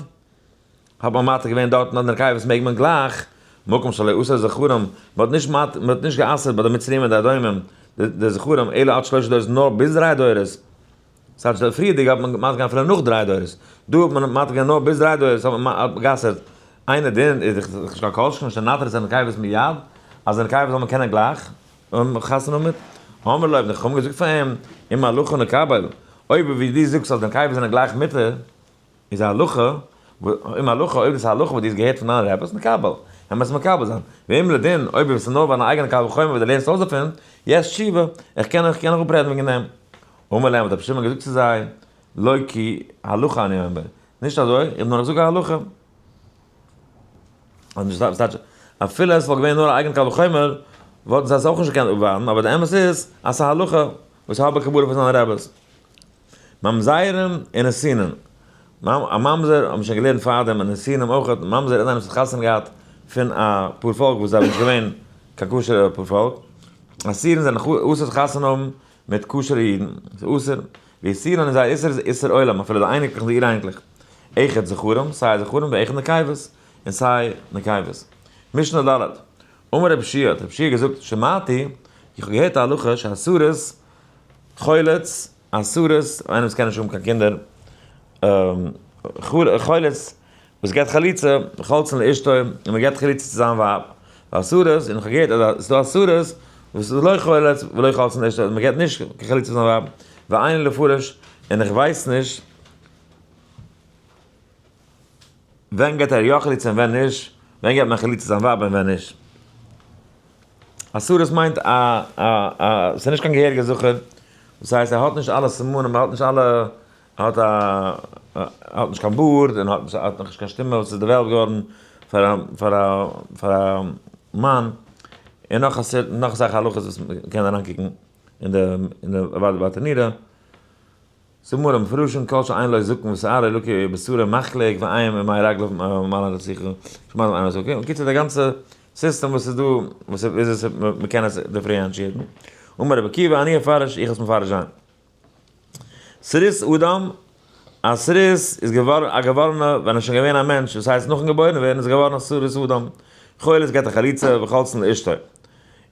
האט מען מתיר געווען דארטן אז נקבות מעג מען גלייך, מקום שלא אסר זכרים, מען האט נישט מען האט נישט גע'אסר'ט ביי די מצרים און די אדומים די זכרים אלא עד שלושה דורות נאר ביז דריי דורות, ס'הייסט די פריערדיגע האט מען מתיר געווען אפילו נאך דריי דורות, דא האט מען מתיר געווען נאר ביז דריי דורות האט מען גע'אסר'ט, אינו דין איז דאך נישט קיין כל שכן שנתיר את הנקבות מיד, אז די נקבות זאל מען קענען גלייך חתונה האבן מיט, אמר לו האבן די חכמים געזאגט פאר אים, אם הלכה נקבל, אויב ווי דו זאגסט אז די נקבות זענען גלייך מותר, איז א הלכה, אם הלכה, אויב דאס איז א הלכה וואס דו האסט געהערט פון דיינע רעבעס, מקבל, קען מען עס מקבל זיין. ואם לדין, אויב איז עס נאר ביי דיין אייגענע קל וחומר וואס דו לערנסט אויס דערפון, יש תשובה, איך קען איך קען נאך אפרעדן וועגן דעם. אמר להם, האט רבי שמעון געזאגט צו זיי, לא כי הלכה אני אומר, נישט אזוי, איך נאר איך זאג א הלכה. אפילו עס וואלט געווען נאר א אייגענע קל וחומר, וואלטן זיי עס אויך נישט געקענט אפווארטן, אבער די אמת איז אז ס'איז א הלכה וואס איך האב בקבלה פון זיינע רעבעס. ממזרים און נתינים. א ממזר האבן שוין געלערנט פארדעם און נתינים אויך, ממזר איז איינער וואס האט חתונה געהאט פון א פארפאלק וואס זיי זענען נישט געווען קיין כשר'ע פארפאלק. אסורין זענען אסור חתונה האבן מיט כשר'ע אידן, ס'איז אסור. ואיסורן און זייער איסור איז איסור עולם אפילו די אייניקלעך און די אור-אייניקלעך. אחד זכרים, סיי זכרים ואחד נקבות, און סיי נקבות. משנה ד'. אמר רבי יהושע, האט רבי יהושע געזאגט, שמעתי, איך האב געהערט א הלכה שהסריס חולץ. א סריס, איינער וואס קען נישט האבן קיין קינדער, חולץ, וואס געבט חליצה, חולצין לאשתו, און מען געבט חליצה צו זיין ווייב, והסריס, און איך האב געהערט אז עס איז דא א סריס, וואס איז לא חולץ ולא חולצין לאשתו, מען געבט נישט קיין חליצה צו זיין ווייב, ואין לפרש, און איך ווייס נישט ווען געבט ער יא חליצה און ווען נישט, ווען געבט מען חליצה צו זיין ווייב און ווען נישט. א סריס מיינט א א א ס'איז נישט קיין געהעריגע זכר, דאס הייסט ער האט נישט אלע סימנים, ער האט נישט אלע, ער האט א ער האט נישט קיין בארד און האט האט נאכנישט קיין שטימע וואס איז developed געווארן פאר א פאר א פאר א מאן, און נאך נאך אסאך הלכות וואס מ'קען אריינקוקן אין די אין די ברטנורא. סימנים מפורשים כל שאין לו זקן ושערו לקוי ובשרו מחליק ואין ומי רגליו מעלין רציחה שמעון אינו זקן בקיצור די גאנצע סיסטעם וואס איז דא וואס איז עס מ'קען עס differentiate ן אמר רבי עקיבא אני אפרש איך וועל עס מפרש זיין סריס אדם א סריס איז געווארן א געווארענע ווען ער איז שוין געווען א מענטש דאס הייסט נאכן געבוירן ווערן איז ער געווארן א סריס אדם חולץ געט א חליצה וחולצין לאשתו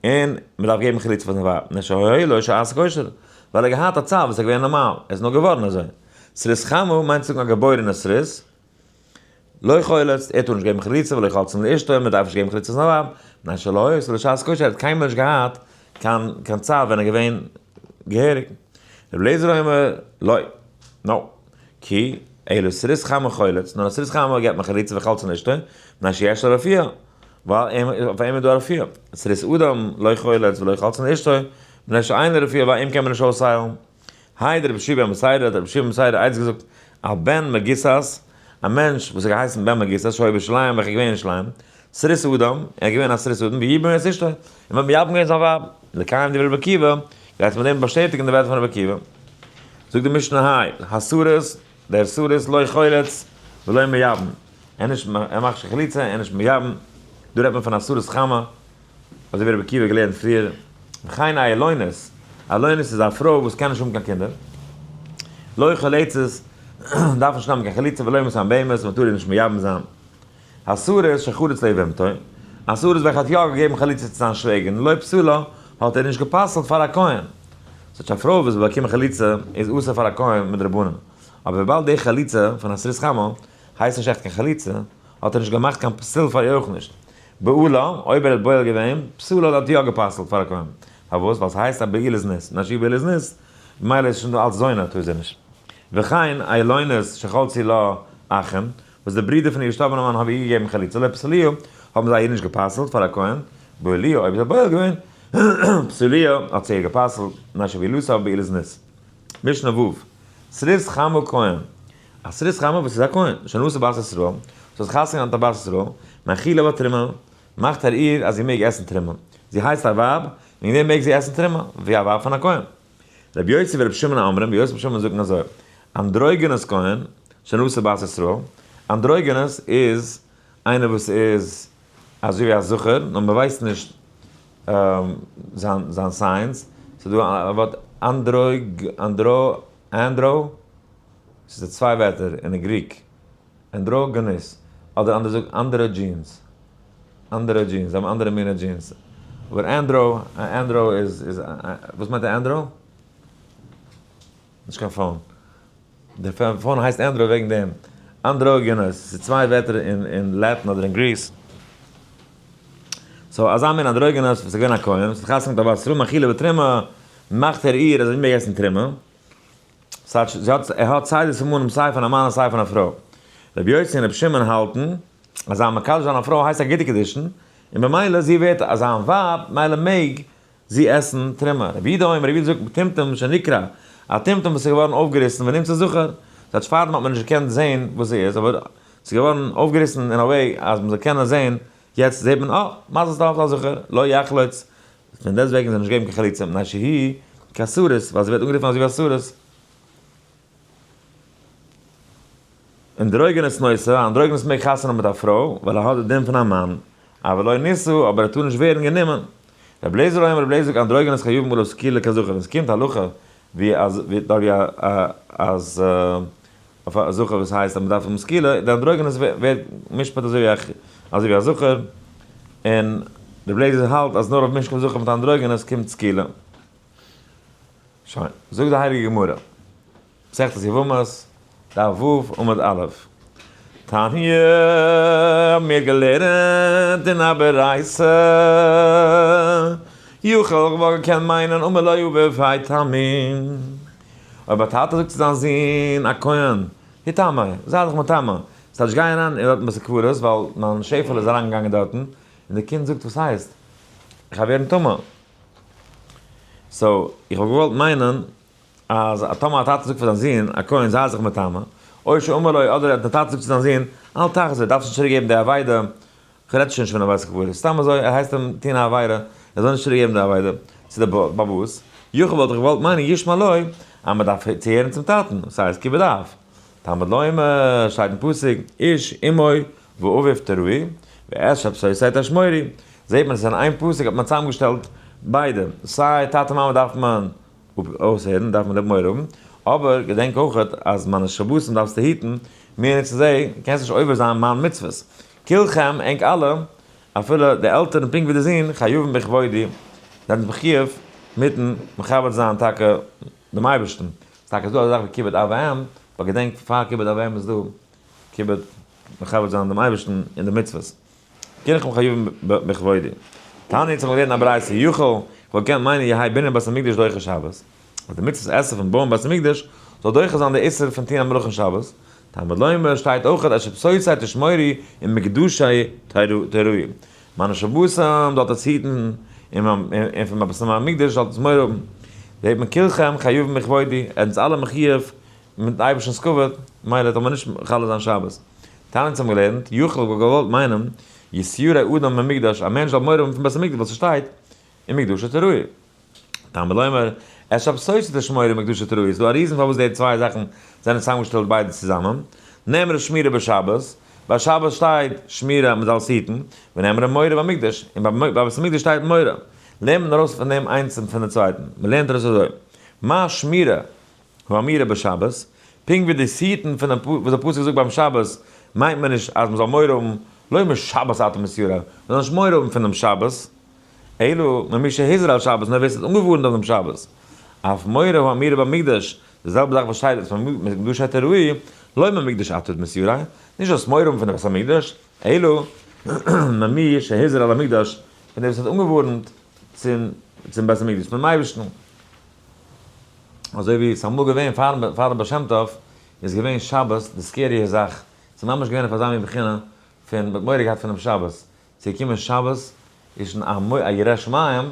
און מען דארף געבן חליצה פאר זיין ווייב, מפני שהיה לו שעת כושר, ווייל ער האט געהאט א צייט וואס איז געווען נארמאל, ער איז נאר געווארן אזוי. סריס חמה מיינט צו זאגן א געבוירענע סריס, לא חולץ, ער טאר נישט געבן חליצה ולא חולצין לאשתו, מען דארף נישט געבן חליצה פאר זיין ווייב, מפני שלא היתה לו שעת כושר, ער האט קיינמאל נישט געהאט קיין קיין צייט ווען ער איז געווען געהעריג. רבי אליעזר אומר, לא, no, כי אלא סריס חמה חולץ, נאר א סריס חמה געבט מען חליצה וחולצין לאשתו, מפני שיש לו רפואה. ווייל אויף אים איז דא א רפואה. סריס אדם לא חולץ ולא חולצין לאשתו, מפני שאין לו רפואה, ווייל אים קען מען נישט אויסהיילן. העיד רבי יהושע בן בתירא, האט רבי יהושע בן בתירא עדות געזאגט, על בן מגוסת, א מענטש וואס האט געהייסן בן מגוסת, שהיה בירושלים, וועלכער איז געווען אין ירושלים, סריס אדם, ער איז געווען א סריס אדם, ויבם את אשתו, און מען האט מייבם געווען זיין ווייב, לקיים דברי רבי עקיבא, גייט מען דעם באשטעטיגן די ווערטער פון רבי עקיבא. זאגט די משנה היי, הסריס, דער סריס לא חולץ ולא מייבם, ער נישט ער מאכט נישט חליצה ער נישט מייבם, דא רעדט מען פון א סריס חמה, אזוי ווי רבי עקיבא האט געלערנט פריער, וכן איילונית, איילונית איז א פרוי וואס קען נישט האבן קיין קינדער, לא חולצת, דארף נישט נעמען קיין חליצה ולא מתייבמת, מען טאר איר נישט מייבם זיין. הסריס שחלץ ליבמתו, א סריס וועלכע האט יא געגעבן חליצה צו זיין שוועגערין, לא פסלה, האט ער נישט גע'פסל'ט פאר א כהן. ס'טייטש א פרוי וואס האט באקומען חליצה איז אסור פאר א כהן מדרבנן. אבער וויבאלד די חליצה פון א סריס חמה הייסט נישט עכט קיין חליצה, האט ער נישט געמאכט קיין פסול פאר איר אויך נישט. בעולה, אויב ער האט בועל געווען, פסלה האט יא גע'פסל'ט פאר א כהן. פארוואס? ווייל ס'הייסט א בעילת זנות, און א שהיא בעילת זנות, ממילא איז שוין דא אלץ זונה טאר זי נישט. וכן איילונית שחלצו לה אחים, וואס די ברידער פון איר געשטארבענעם מאן האבן איר געגעבן חליצה לא פסלוה, האבן זיי איר נישט גע'פסל'ט פאר א כהן, בעלה, אויב איז ער בועל געווען, פסלוה, האט זי איר גע'פסל'ט, מפני שבעילתה בעילת זנות. משנה ו', סריס חמה כהן, א סריס חמה וואס איז א כהן, שנשא בת ישראל, וואס האט חתונה געהאט מיט א בת ישראל, מאכילה בתרומה, מאכט ער איר אז זי מעג עסן תרומה, זי הייסט א ווייב, וועגן דעם מעג זי עסן תרומה, ווי א ווייב פון א כהן. רבי יוסי ורבי שמעון אומרים, רבי יוסי און רבי שמעון זאגן אזוי, אנדרוגינוס כהן, שנשא בת ישראל, אנדרוגינוס איז איינער וואס איז אזוי ווי א זכר, נאר מען ווייסט נישט זיין זיין signs, ס'איז דא א ווארט אנדרוג אנדרו andro, ס'איז צוויי ווערטער אין Greek, androgynous, אדער אנדערע זאגן אנדערע genes, אנדערע genes, זיי האבן אנדערע מינע genes, אבער andro, א andro איז איז וואס מיינט א andro? נישט קיין phone. די phone הייסט andro וועגן דעם. androgynous, ס'איז צוויי ווערטער אין אין Latin אדער אין Greece. so אזא מין androgynous וואס איז געווען א כהן, וואס האט חתונה געהאט א בת ישראל, מאכילה בתרומה, מאכט ער איר אז זי מעג עסן תרומה. ס'טייטש זי האט, ער האט סיי די סימנים סיי פון א מאן און סיי פון א פרוי. רבי יוסי און רבי שמעון האלטן אז זיין מקדש זיין א פרוי הייסט א גוטע קידושין, און במילא זי ווערט זיין ווייב, מילא מעג זי עסן תרומה. רבי יהודה אומר, רבי יהודה זאגט, מטומטם שנקרע, א טומטום וואס איז געווארן אויפגעריסן ונמצא זכר, ס'טייטש פארדעם האט מען נישט געקענט זען וואס זי איז, אבער ס'איז געווארן אויפגעריסן אין א וועג אז מ'זאל קענען זען, יעצט זעט מען אה, מזל טוב ס'איז א זכר, לא יחלוץ, פון דעסטוועגן זאל נישט געבן קיין חליצה מפני שהיא כסריס, ווייל זי ווערט אנגערופן אזוי ווי א סריס. אנדרוגינוס נושא, אנדרוגינוס מעג חתונה האבן מיט א פרוי, ווייל ער האט די דין פון א מאן, אבל לא נישא, אבער ער טאר נישט ווערן גענומען. רבי אליעזר אומר, רבי אליעזר זאגט אנדרוגינוס חייבים עליו סקילה כזכר, ווען עס קומט הלכה ווי אז ווי אז אויף א זכר וואס הייסט אז מען דארף האבן סקילה, די אנדרוגינוס ווערט משפט אזוי ווי א זכר, און רבי אליעזר האלט אז נאר אויף משכב זכר מיט אנדרוגינוס קומט סקילה. שוין, זאגט די הייליגע גמרא. מסכת יבמות, דף ו' עמוד א'. תניא, האבן מיר געלערנט אין א ברייתא, יכול איך וואלט געקענט מיינען אמר לו אביו היטמא. אויב א טאטע זאגט צו זיין זון א כהן, היטמא, זיי דיך מטמא, ס'טייטש גיי אריין אין דארטן בית הקברות ווייל מיין שעפעלע איז אריינגעגאנגען דארטן, און די קינד זאגט וואס הייסט? איך גיי ווערן טמא. so איך וואלט געוואלט מיינען אז א טאמער א טאטע זאגט פאר זיין זון א כהן זיי זיך מטמא, או שאמר לו אדער די טאטע זאגט צו זיין זון אל תחזיר דארפסט נישט צוריק געבן די אבידה, כ'רעד שוין נישט פון א בית הקברות, סתם אזוי ער הייסט אים טון א עבירה ער זאל נישט צוריק געבן די אבידה צו די באבאס, יכול וואלט איך געוואלט מיינען ישמע לו אז מען דארף צוהערן צום טאטן, ס'הייסט כיבוד אב, תלמוד לומר שטייט אין פסוק איש אמו ואביו תיראו ואת שבתותי תשמורו, זעט מען עס אין איין פסוק האט מען צוזאמגעשטעלט ביידע, סיי טאטע מאמע דארף מען אויסהערן, דארף מען ליב מורא האבן, אבער געדענק אויך אז מיינע שבתים דארפסטו היטן, מער נישט צו זיי, קענסט נישט עובר זיין מיין מצוות. כולכם, ענק אלע, אפילו די עלטערן פונקט ווי די זין, חייבים בכבודי, זענען מחיוב מיטן מכבד זיין טאקע דעם אייבערשטן. ס'טאקע איז דא אזא זאך ווי כיבוד אב ואם, אבער געדענק פאר כיבוד אב ואם איז דא כיבוד מכבד זיין דעם אייבערשטן און די מצוות. כולכם חייבים בכבודי. תניא צו לערנען א ברייתא, יכול, כ'וואלט געקענט מיינען יהא בנין בית המקדש דוחה שבת, אז די מצוות עשה פון בויען בית המקדש זאל דוחה זיין די איסור פון טוהן א מלאכה אין שבת, תלמוד לומר שטייט אויך את שבתותי תשמורו ומקדשי תיראו, מיינע שבתים זאלט עטס היטן און פון בית המקדש זאלט עטס מורא האבן, זעהט מען כולכם חייבים בכבודי, עטס אלע מחיוב מיטן אייבערשטנ'ס כבוד, מילא טאר מען נישט מחלל זיין שבת. תניא האבן געלערנט, יכול וואלט געוואלט מיינען, יתירא אדם ממקדש, א מענטש זאל מורא האבן פון בית המקדש ווייל ס'שטייט, ומקדשי תיראו. תלמוד לומר, את שבתותי תשמורו ומקדשי תיראו, איז דא א reason פארוואס די צוויי זאכן זענען צוזאמגעשטעלט ביידע צוזאמען, נאמרה שמירה בשבת, ביי שבת שטייט שמירה אז מ'זאל עס היטן, ונאמרה מורא במקדש, און ביי בית המקדש שטייט מורא. לערנט מען ארויס פון דעם איינס און פון די צווייטן. מ'לערנט ארויס אזוי, מה שמירה האמורה בשבת, פונקט ווי דאס היטן פון דעם וואס דער פסוק זאגט ביים שבת, מיינט מען נישט אז מען זאל מורא האבן, לא משבת אתה מתירא, מען זאל נישט מורא האבן פון דעם שבת, אלא ממי שהזהיר על שבת, נאר ווער עס האט אנגעווארנט אויף דעם שבת. אף מורא האמורה במקדש, די זעלבע זאך וואס שטייט אז ממקדש תיראו, לא ממקדש אתה מתירא, נישט זאלסט מורא האבן פון דעם בית המקדש, אלא ממי שהזהיר על המקדש, פון דעם וואס האט אנגעווארנט צום בית המקדש, פונעם אייבערשטן. אזוי ווי ס'איז אמאל געווען פארן פארן בעל שם טוב איז געווען שבת די scary זאך, ס'איז ממש געווען אויף אזא מין בחינה פון מ'האט מורא געהאט פונעם שבת, ס'איז געקומען שבת איז שוין א א ירא שמים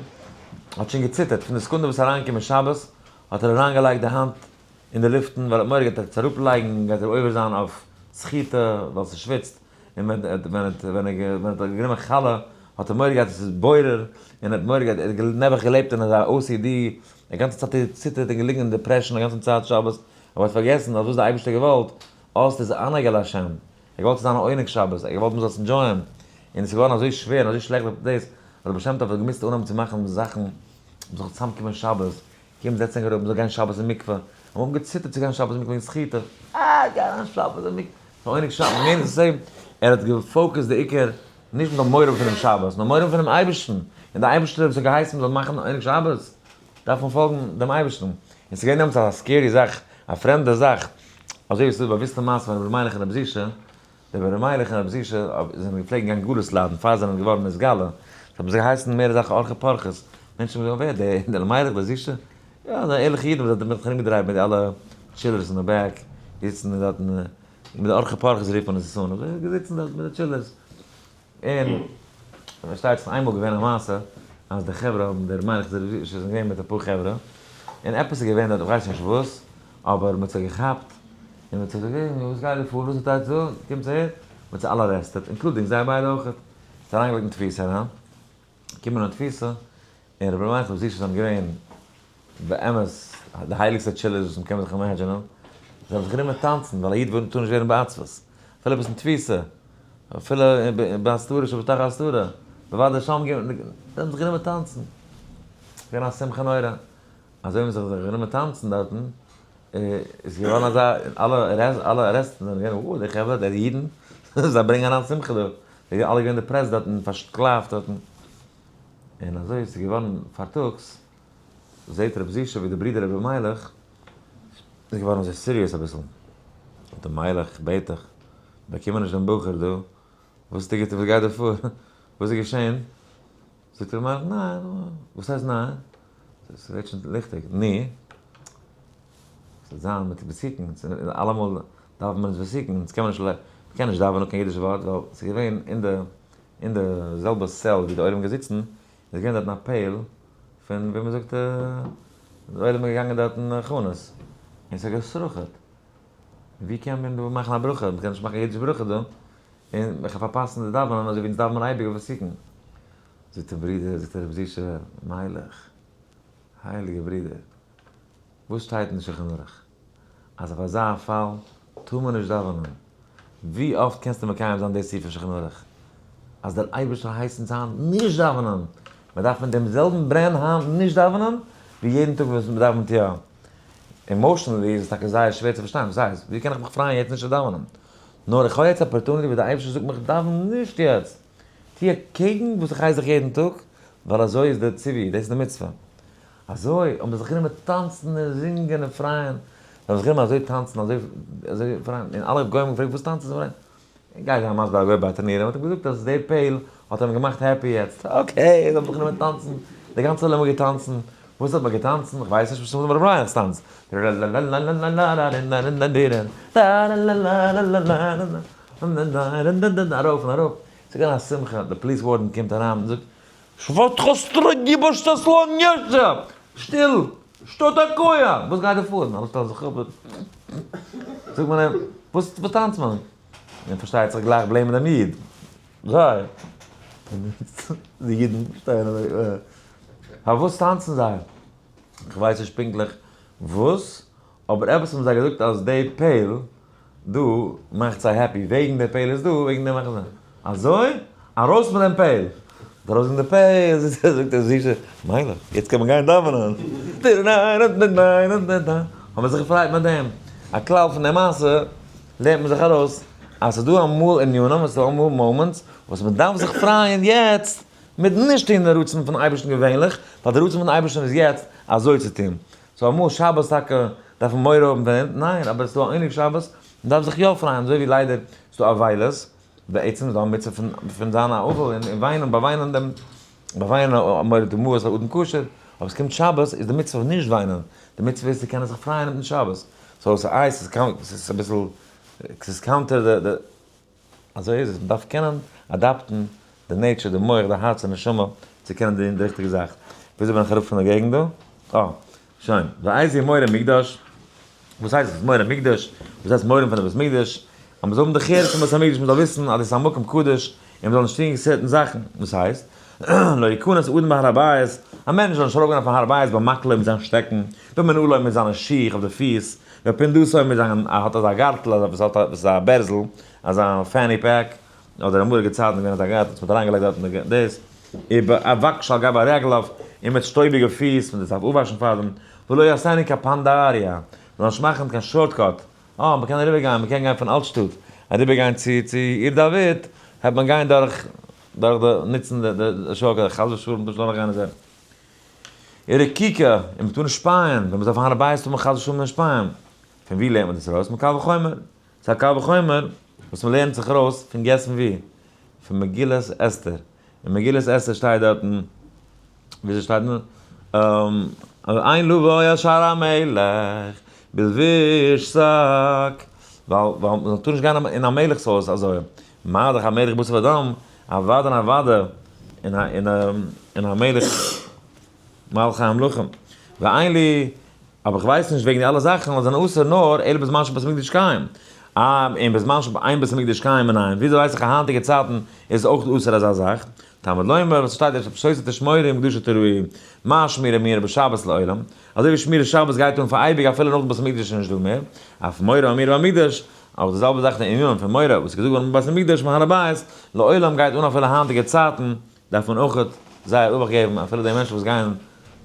האט שוין געציטערט פון די סעקונדע וואס איז אריינגעקומען שבת האט ער אריינגעלייגט די האנט אין די לופטן ווייל ער האט מורא געהאט ער וועט עס אראפלייגן גייט ער עובר זיין אויף סחיטה ווייל ס'שוויצט, און ווען ווען ווען ער האט גענומען חלה האט ער מורא געהאט עס איז בורר, און ער האט מורא געהאט, ער האט נעבעך געלעבט אין אזא OCD, די גאנצע צייט האט ער געציטערט און געליגן אין depression א גאנצן צייט שבת, אבער האט פארגעסן אז וואס די אייבערשטער האט געוואלט, אז איז עונג על השם, ער האט געוואלט ס'זאל זיין א עונג שבת, ער האט געוואלט מ'זאל עס enjoy ען, און עס איז געווארן אזוי שווער און אזוי שלעכט דאס, אז דער בעל שם טוב האט געמוזט אנהויבן צו מאכן זאכן, מ'זאל זיך צוזאמקומען שבת, קום זעץ ענק אראפ, מ'זאל גיין שבת אין מקווה, מיר האבן געציטערט צו גיין שבת אין מקווה וועגן סחיטה, אה, גיי אריין שבת אין מקווה, ס'איז עונג שבת, מיינט עס same, ער האט גע focused די עיקר, נישט מ'זאל מורא האבן פונעם שבת, נאר מורא האבן פונעם אייבערשטן, און דער אייבערשטער וואס האט געהייסן מ'זאל מאכן עונג שבת, דארף מען פאלגן דעם אייבערשטן, און ס'איז געווען דעמאלטס אזא scary זאך, א פרעמדע זאך, אזוי ווי ס'איז דא באוויסטע מעשה פון רבי מיילעך און רבי זישע, דער רבי מיילעך און רבי זישע זענען געפלעגן גיין גלות ליידן פאר זיי זענען געווארן נתגלה, זיי האבן זיך געהייסן מער אזעלכע ארחי פרחי'ס, מענטשן האבן געזאגט ווער דער רבי מיילעך דער זישע? יא זיי ערליכע אידן וואס האבן זיך ארומגעדרייט מיט די אלע chillers אין די back, געזיצן דארטן מיט די ארחי פרחי'ס רופט מען עס אן, געזיצן דארט מיט די chillers. און פארשטייט זיך איינמאל געווען א מעשה אז די חברה האבן דער מיילעך דער זישע איז געווען מיט אפאר חברה און עפעס איז געווען דארט איך ווייס נישט וואס אבער מען האט זיי געכאפט און מען האט זיי געזאגט וואס גייט דא פאר וואס שטייט דא קומטס אהער מען האט זיי אלע arrested including זיי ביידע אויכעט זיי אריינגעלייגט אין תפיסה אריין קומען אין תפיסה און רבי מיילעך רבי זישע זענען געווען באמת די הייליגסטע chillers וואס מ'קען זיך imagine ען, זיי האבן זיך גענומען טאנצן, ווייל א איד טאר נישט ווערן בעצבות, אפילו ביסט אין תפיסה, אפילו בהסתרה שבתוך ההסתרה, בוודאי שם ג', זיי האבן זיך גענומען טאנצן, געווען א שמחה נורא, אזוי האבן זיי זיך גענומען טאנצן דארטן, איז געווארן אזא, אלע ארעסטן זענען געווען, וואו, די חברה, די אידן, זיי ברענגען אריין שמחה דא, זיי זענען אלע געווען depressed דארטן, פארשקלאפט דארטן, און אזוי איז געווארן פארטאגס. זעהט רבי זישע ווי די ברודער רבי מיילעך איז געווארן אזוי serious אביסל. זאגט ער, מיילעך, איך בעט דיך, באקומען נישט דעם בחור דא, וואס טוט וואס גייט דא פאר? וואס איז געשען? זאגט ר' מיילעך, ניין, וואס הייסט ניין? ס'ווערט שוין ליכטיג, נו? ס'וועט זיין מיט ותיקין, אלעמאל דאווענט מען נישט ותיקין, אונז קען מען נישט, מ'קען נישט דאווענען קיין אידיש ווארט, ווייל ס'איז געווען אין די אין די זעלבע cell ווי די עולם געזיצן, איז געווען דארטן א פייל פון ווי מ'זאגט די עולם איז געגאנגען דארטן הכנות, און ס'האט געסרח'עט, ווי קען מען דא מאכן א ברכה, מ'קען נישט מאכן א אידיש ברכה דא, און איך וועל פארפאסן די דאווענען אזוי ווי אונז דאווענען אייביג אויף ותיקין. זאגט ער ברודער, זאגט רבי זישע, מיילעך, הייליגע ברודער, וואס שטייט אין שולחן ערוך? אז אויף אזא פאל טאר מען נישט דאווענען? ווי אפט קענסטו מקיים זיין די סעיף אין שולחן ערוך? אז דער אייבערשטער הייסט אונז היינט נישט דאווענען, מען דארף מיט דעם זעלבן ברען היינט נישט דאווענען ווי יעדן טאג וואס מען דאווענט יא. Emotionally איז עס טאקע זייער שווער צו פארשטיין, וואס הייסט? ווי קען איך מיך פרייען יעצט נישט צו דאווענען? נאר איך האב יעצט opportunity וואס דער אייבערשטער זאגט מיך דאווען נישט יעצט, טו אקעגן וואס איך הייס דיך יעדן טאג, ווייל אזוי איז דער ציווי, דאס איז די מצוה. אזוי האבן זיי זיך גענומען טאנצן און זינגען און פרייען, זיי האבן זיך גענומען אזוי טאנצן אזוי אזוי פרייען, און אלע גוים האבן געפרעגט וואס טאנצן זיי פרייען? גיי זיי מסביר א גוי ביי א טורניר, האט אים געזאגט אז די פייל האט אים געמאכט happy יעצט, okay, זיי האבן זיך גענומען טאנצן, די גאנצע עולם האט געטאנצן, וואס האט מען געטאנצן? איך ווייס נישט, מסתמא ר' מיילעך'ס טאנץ, ארויף און אראפ, ס'איז געווען א שמחה, די police warden קומט אריין און זאגט, שטיל! שטא טאקאיא! וואס גייט דא פאר? און אלע שטעלן זיך אפ, זאגט מען אים, וואס טאנצט מען? און פארשטייט זיך גלייך blame ען דעם איד, זיי! די אידן שטייען אזוי, פארוואס טאנצן זיי? כ'ווייס נישט פונקטליך וואס, אבער עפעס האבן זיי געזאגט אז די פייל דא מאכט זיי happy, וועגן די פייל איז דא, וועגן דעם מאכן זיי. אזוי? ארויס מיט דעם פייל! האט ארויס גענומען די פייל, זאגט ער זישע, מיילעך, יעצט קען מען גיין דאווענען. האבן מיר זיך געפרייט מיט דעם. א כלל פון די מעשה לערנט מען זיך ארויס, אז ס'איז דא אמאל ענינים און ס'איז דא אמאל moments וואס מ'דארף זיך פרייען יעצט מיט נישט טון די רצון פון אייבערשטן געווענליך, ווייל די רצון פון אייבערשטן איז יעצט אזוי צו טון. so אמאל שבת טאקע דארף מען מורא האבן פון הינט? ניין, אבער עס איז דא א עונג שבת, מען דארף זיך יא פרייען, אזוי ווי ליידער איז דא אבילות, בעצם איז דא א מצוה פון פון זיין א אבל און וויינען באוויינען דעם באוויינען א מוריד דמעות א אדם כשר, אבער עס קומט שבת איז די מצוה פון נישט וויינען, די מצוה איז צו קענען זיך פרייען מיטן שבת, so ס'איז ס'איז אביסל ס'איז counter די. אזוי איז עס, מען דארף קענען adapt ן די nature, די מח, די הארץ, די נשמה, צו קענען טון די ריכטיגע זאך. וויאזוי בין איך אראפ פון די געגנט דא? אה, שוין. ואיזהו מורא מקדש? וואס הייסט עס מורא מקדש? וואס הייסט מורא פון די בית מקדש? אז מען זאל האבן דרך ארץ פון בית המקדש, מען זאל וויסן אז דאס איז א מקום קדוש, און מען זאל נישט טון certain זאכן. וואס הייסט? לא יכנס אדם בהר הבית, א מענטש זאל נישט ארויפגיין אויפן הר הבית במקלו מיט זיין שטעקן, במנעלו מיט זיינע שיך אויף די פיס, בפונדתו מיט זיין, ער האט אזא גארטל אזא וואס האט וואס איז א בערזל, אזא fanny pack, אדער אמאליגע צייטן איז געווען אזא גארטל וואס מען האט אריינגעלייגט דארטן דאס, ובאבק שעל גבי רגליו, און מיט שטויביגע פיס, מען דארף אפוואשן פארדעם, ולא יעשנו קפנדריא, מען זאל נישט מאכן קיין shortcut, אה, מען קען אריבער גיין, מען קען גיין פון אלט שטאט, אריבער גיין צו צו עיר דוד, העט מען גיין דורך דורך די נוצן די די shortcut, חס ושלום נישט דורך גיין אזוי. ורקיקה, און מען טאר נישט שפייען, ווען מען איז אויף הר הבית טאר מען חס ושלום נישט שפייען. פון ווי לערנט מען דאס ארויס? מקל וחומר. ס'איז א קל וחומר וואס מען לערנט זיך ארויס פון guess פון ווי? פון מגילת אסתר. אין מגילת אסתר שטייט דארטן, וויאזוי שטייט נאר? אין לבוא אל שער המלך בלבוש שק, ווייל ווייל מען טאר נישט גיין אין א מלך'ס הויז אזוי, מה דאך א מלך בשר ודם, אוודאי און אוודאי אין א אין א אין א מלך מלכי המלכים. ואין לי, אבער איך ווייס נישט וועגן די אלע זאכן וואס זענען אסור נאר אלא בזמן שבית המקדש קיים. אה, און בזמן שאין בית המקדש קיים מנין, וויאזוי ווייס איך אז היינטיגע צייטן איז אויך אסור אזא זאך? תלמוד לומר, וואס שטייט את שבתותי תשמורו ומקדשי תיראו, מה שמירה האמורה בשבת לעולם, אזוי ווי שמירת שבת גייט אן פאר אייביג אפילו נאך די בית המקדש איז נישט דא מער, אף מורא האמורה במקדש, אויך די זעלבע זאך די ענין פון מורא וואס איז געזאגט געווארן בבית המקדש מהר הבית, לעולם גייט אן אפילו היינטיגע צייטן, דארף מען אויך זייער אבאכט געבן אפילו די מענטשן וואס גייען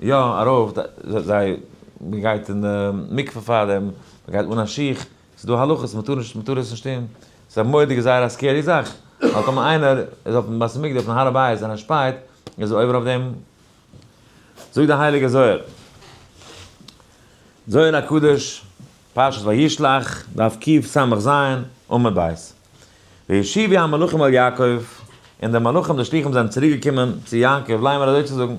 יא ארויף, זיי, מען גייט אין די מקווה פאר דעם, מען גייט אן א שיך, ס'איז דא הלכות מען טאר נישט מען טאר עס נישט טון, ס'איז א מורא'דיגע זייער א scary זאך, ווייל טאמער איינער איז אויפן בית המקדש אויפן הר הבית און ער שפייט, איז ער עובר אויף דעם. זאגט דער הייליגער זוהר, זוהר הקדוש. פרשת וישלח, דף קס"ז, עמוד ב'. וישובו המלאכים אל יעקב, און די מלאכים די שליחים זענען צוריק געקומען צו יעקב לאמר אזוי צו זאגן,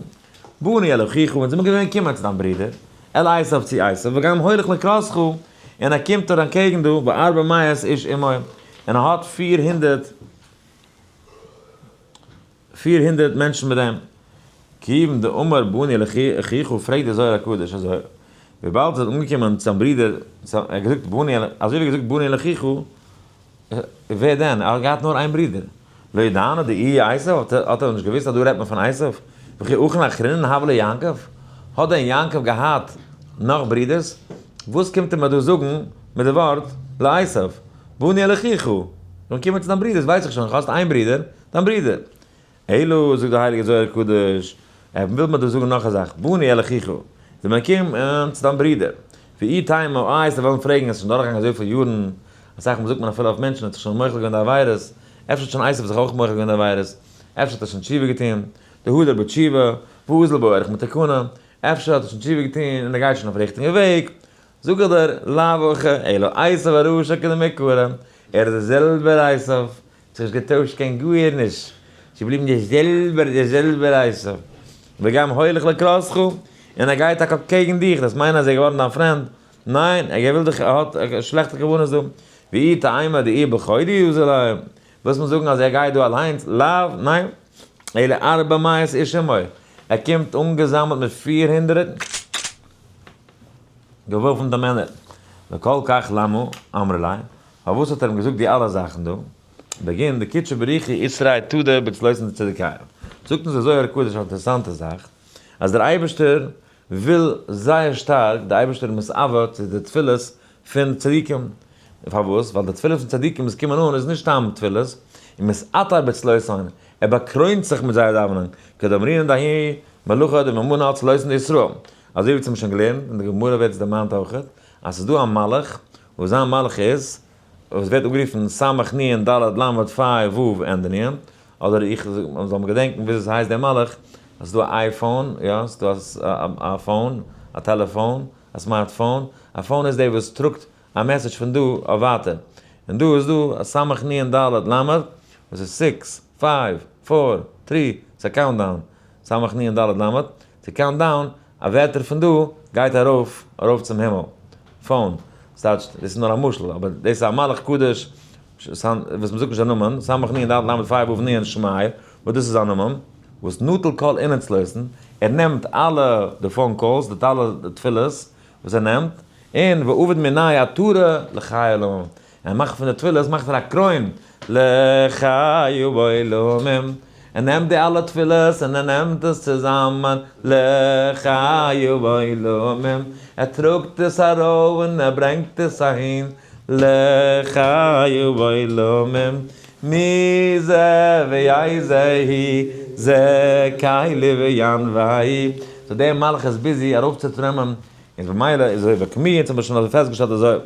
באנו אל אחיך, אונז זעמיר געווען קומען צו דיין ברודער, אל עשיו צו עשיו, וגם הולך לקראתך, און ער קומט דיר אנטקעגן דא, וארבע מאות איש עמו, און ער האט 400 400 מענטשן מיט אים. כיוון דאמר באנו אל אחיך פרעגט דער זוהר הקדוש אזוי, וויבאלד עס איז אנגעקומען צו זיין ברודער, ער האט געזאגט באנו אל, אזוי ווי ער האט געזאגט באנו אל אחיך, ווער דען? ער האט געהאט נאר איין ברודער. לא ידענא דאיהו עשיו, האט ער נישט געוואוסט אז דא רעדט מען פון עשיו? וכי אחין אחרינין הוה ליעקב? האט דען יעקב געהאט נאך ברודערס? וואס קומט ער מיר דא זאגן מיט די ווארט לעשיו? באנו אל אחיך, זאלן קומען צו דיין ברודערס ווייס איך שוין, האסט איין ברודער, דיין ברודער. אלא, זאגט דער הייליגער זוהר הקדוש, ער וויל מיר דא זאגן נאך א זאך, באנו אל אחיך, זאל מען קומען צו דיין ברודער. ואי תימא, איי זיי וועלן פרעגן, עס איז שוין דורכגעגאנגען אזויפיל יארן, אסאך מאל זאגט מען אפילו אויף מענטשן, האט זיך שוין מוחל געווען די עבירות, אפשר האט שוין עשיו זיך אויך מוחל געווען די עבירות, אפשר האט ער שוין תשובה געטון, דהדר בתשובה, ואזיל באורח מתקנא, אפשר האט ער שוין תשובה געטון און ער גייט שוין אויף ריכטיגן וועג, זאג איך דיר, לאו הכי, אלא עשיו הרשע כדמעיקרא, ער איז דער זעלבער עשיו, זיך נישט געטוישט קיין גארנישט, ס'איז געבליבן דער זעלבער דער זעלבער עשיו, וגם הולך לקראתך, און ער גייט טאקע אקעגן דיך, דאס מיינט אז ער איז געווארן דיין friend? ניין, ער וויל דיך, ער האט שלעכטע כוונות דא, ואי תימא דאיהו בחודיה אזיל, ווילסט מיר זאגן אז ער גייט דא אליינס? לאו, ניין, אלא ארבע מאות איש עמו, ער קומט אנגעזאמלט מיט 400 געוואפנטע מענער, וכל כך למה אמר ליה, פארוואס האט ער אים געזאגט די אלע זאכן דא? בגין דקודשא בריך הוא אתרעי תדיר בצלותהון דצדיקיא. זאגט אונז דער זוהר הקדוש א אינטערעסאנטע זאך, אז דער אייבערשטער וויל זייער שטארק, דער אייבערשטער איז מתאווה צו די תפילות פון צדיקים. פארוואס? ווייל די תפילות פון צדיקים וואס קומען אן איז נישט סתם תפילות, און מתעטר בצלותהון, ער באקרוינט זיך מיט זייער דאווענען, כדאמרינן דהאי מלאכא דממנא על צלותהון דישראל. אזוי ווי אונז האבן שוין געלערנט, אין די גמרא ווערט עס דערמאנט אויכעט, אז ס'איז דא א מלאך, וואס זיין מלאך איז, וואס ווערט אנגערופן סמך נון ד' למד פ' ו' ענדע נון, אדער איך זאל מען געדענקן וויאזוי ס'הייסט דער מלאך, אז ס'איז דא א iPhone, יא, ס'איז דא א phone, א טעלעפאון, א smartphone, א phone איז דער וואס טראגט א message פון דא אויף ווייטער, און דא איז דא א סמך נון ד' למד, וואס איז six, five, four, three, ס'איז א countdown, סמך נון ד' למד, צו count down, א ווערטער פון דא גייט ארויף ארויף צום הימל. phone, ס'טייטש, דאס איז נאר א משל, אבער דאס איז א מלאך קדוש, וואס מ'זאגט נישט זיין נאמען, סמך נון ד' למד פ' ו' נון שמיה, וואס דאס איז זיין נאמען, וואס נוטל כל אינון צלותהון, ער נעמט אלע די phone calls, די אלע תפילות וואס ער נעמט, און ועביד מינייהו עטרה לחיי עולמים, ער מאכט פון די תפילות מאכט ער א קרוין לחיי עולמים, ער נעמט די אלע תפילות און ער נעמט עס צוזאמען לחיי עולמים, ער טראגט עס ארויף און ער ברענגט עס אהין לחיי עולמים, מי זה ואיזה הוא זה קלי ואנוהו, so דער מלאך איז busy ארויפצוטרעמען, און במילא איז אזוי וכמי, אונז האבן שוין אזוי פעסטגעשטעלט אזוי.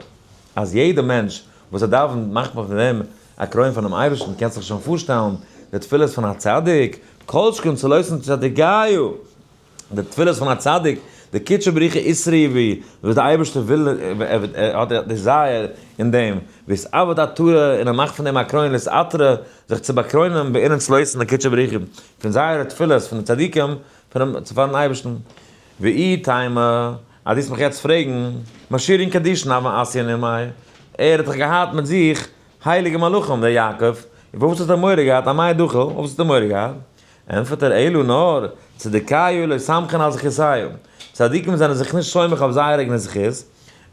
אז יעדע מענטש וואס ער דאווענט מאכט מען פון דעם א קרוין פונעם אייבערשטן, קענסט זיך שוין פארשטעלן די תפילות פון א צדיק, כל שכן צלותהון דצדיקייא, די תפילות פון א צדיק, דקודשא בריך הוא אתרעי בהו, וואס דער אייבערשטער וויל, ער האט desire אין דעם, ואתעביד עטרה, און ער מאכט פון דעם א קרוין לאתעטרא, זיך צו באקרוינען באינון צלותהון דקודשא בריך הוא, פון זייערע תפילות, פון די צדיקים, פארן אייבערשטן. ואי תימא, אז דו וועסט מיך יעצט פרעגן, משירין קדישין הוה אתיין עמיה, ער האט דאך געהאט מיט זיך הייליגע מלאכים דער יעקב, און פארוואס האט ער מורא געהאט, אמאי דחיל, פארוואס האט ער מורא געהאט? ענטפערט ער, אלא נאר, צדיקייא לא סמכין על זכותייהו, צדיקים זענען זיך נישט סומך אויף זייער אייגענע זכות,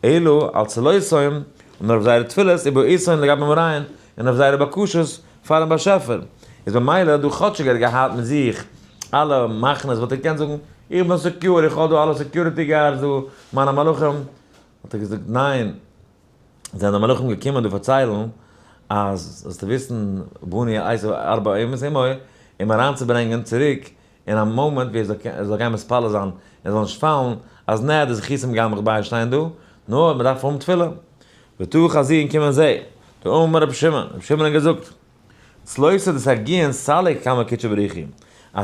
אלא על צלותהון, נאר אויף זייערע תפילות ובעותהון לגבי מאריהון, און אויף זייערע בקשות פארן באשעפער, איז במילא דא כאטשיג ער האט געהאט מיט זיך אלע מחנות וואלט ער געקענט זאגן איך בין secure איך האב דא אלע security guards דא מיינע מלאכים, האט ער געזאגט ניין, זענען די מלאכים געקומען דא פארציילן אז זאלסטו וויסן באנו עשו ארבע מאות עמו, אים אריינצוברענגען צוריק אין א מאמענט ווי ער זאל גיין מתפלל זיין ער זאל נישט פאלן, אז נע די זכותים גייען מיך ביישטיין דא, נאר מען דארף האבן תפילה. ותא חזי און קום און זע. דאמר רבי שמעון, רבי שמעון האט געזאגט, צלותא דסגיאין סליק קמי קודשא בריך הוא, א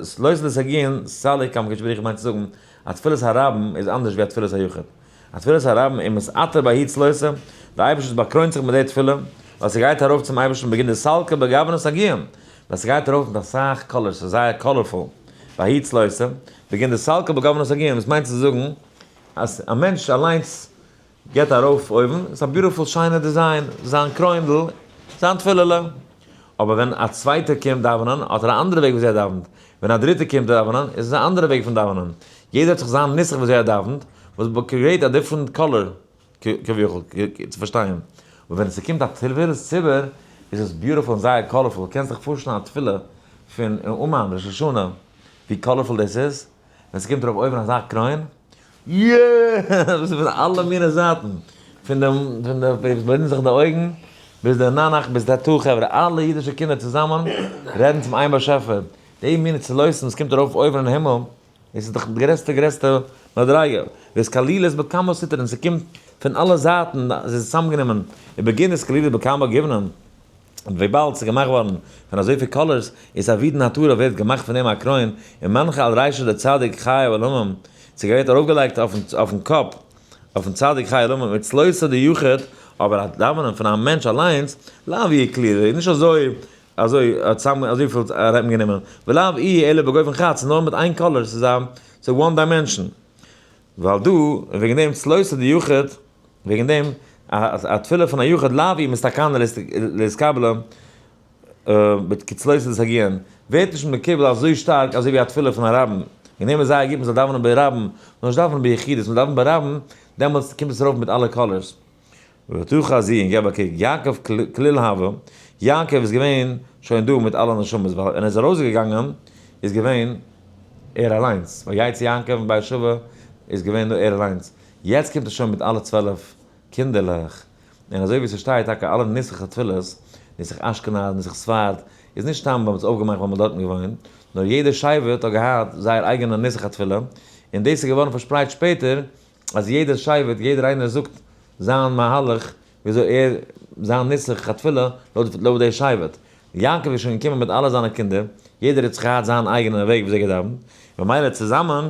צלותא דסגיאין סליק קמי קודשא בריך הוא מיינט צו זאגן אז תפילת הרבים איז אנדערש ווי א תפילת היחיד. א תפילת הרבים און מתעטר בההיא צלותא, די אייבערשטער באקרוינט זיך מיט די תפילה, ווייל ס'גייט ארויף צום אייבערשטן בגין דסלקא בגוונא סגיאין, ווייל ס'גייט ארויף מיט אסאך colors, ס'איז זייער colorful, בההיא צלותא, בגין דסלקא בגוונא סגיאין, וואס מיינט צו זאגן אז א מענטש אליינס גייט ארויף אויבן, ס'איז א beautiful שיינע design, זיין קרוינדל, זיין תפילה'לע. אבער ווען א צווייטער קומט דאווענען, האט ער א אנדערע וועג וויאזוי ער דאווענט. ווען א דריטער קומט דאווענען, איז עס א אנדערע וועג פון דאווענען. יעדער האט זיך זיין נוסח וויאזוי ער דאווענט, וואס create א different color כביכול, צו פארשטיין. אבער ווען ס'קומט א תפילת ציבור, איז עס beautiful און זייער colorful. קענסט דיך פארשטעלן א תפילה פון אומאן ראש השנה, ווי colorful דאס איז? ווען ס'קומט ארויף אויבן אזא קרוין, יע! דאס איז פון אלע מיני זייטן, פון די פון די וואס בלינדן זיך די אויגן, ביז די ננח, ביז די תא חברה, אלע אידישע קינדער צוזאמען רעדן צום איין באשעפער, די מיני צלותים וואס קומט ארויף אויבן אין הימל, דאס איז דאך די גרעסטע גרעסטע מדריגה, וועס כלילות בכמה סטרין, ס'קומט פון אלע זייטן, עס איז צוזאמגענומען, ובגין איז כלילות בכמה גוונין. און וויבאלד ס'איז געמאכט געווארן פון אזויפיל colors, איז עבידן התורה ווערט געמאכט פון דעם א קרוין, און מנחה על רישא דצדיק חי עולמים, ס'געווערט ארויפגעלייגט אויפן קאפ אויפן צדיק חי עולמים, מצלותא דיחיד, אבער א דאווענען פון א מענטש אליינס, לאו איהו כלילה, איז נישט אזוי אזוי צאם אזויפיל ארומגענומען, ולאו איהו אלא בגוון חד, ס'איז נאר מיט איין color, ס'איז א ס'איז one dimension. ווייל דא, וועגן דעם צלותא דיחיד, וועגן דעם א תפילה פון א יחיד לאו היא מתתקנא להתקבלה כצלותא דסגיאין, ווערט נישט מקובל אזוי שטארק אזוי ווי א תפילה פון א רבים, וועגן דעם איז זייער גוט מען זאל דאווענען ברבים, מען זאל נישט דאווענען ביחידות, מען דאווענט ברבים, דעמאלטס קומט עס ארויף מיט אלע colors. ותא חזי און געב א קוק, יעקב כליל הוה, יעקב איז געווען שוין דא מיט אלע נשמות, ווייל ווען ער איז ארויסגעגאנגען איז געווען ער אליינס, ויצא יעקב מבאר שבע איז געווען נאר ער אליינס, יעצט קומט ער שוין מיט אלע 12 קינדערלעך, און אזוי ווי ס'שטייט טאקע אלע נוסח התפילות, נוסח אשכנז, נוסח ספרד, איז נישט סתם ווייל מ'האט עס אויפגעמאכט ווייל מ'האט דארטן געוואוינט, נאר יעדע שבט האט געהאט זייער אייגענע נוסח התפילה, און דאס איז געווארן פארשפרייט שפעטער אז יעדער שבט, יעדער איינער זאגט זיין מהלך וויאזוי ער, זיין נוסח התפילה לויט די שבט. יעקב איז שוין געקומען מיט אלע זיינע קינדער, יעדער האט זיך געהאט זיין אייגענע וועג וויאזוי געדאווענט, ממילא צוזאמען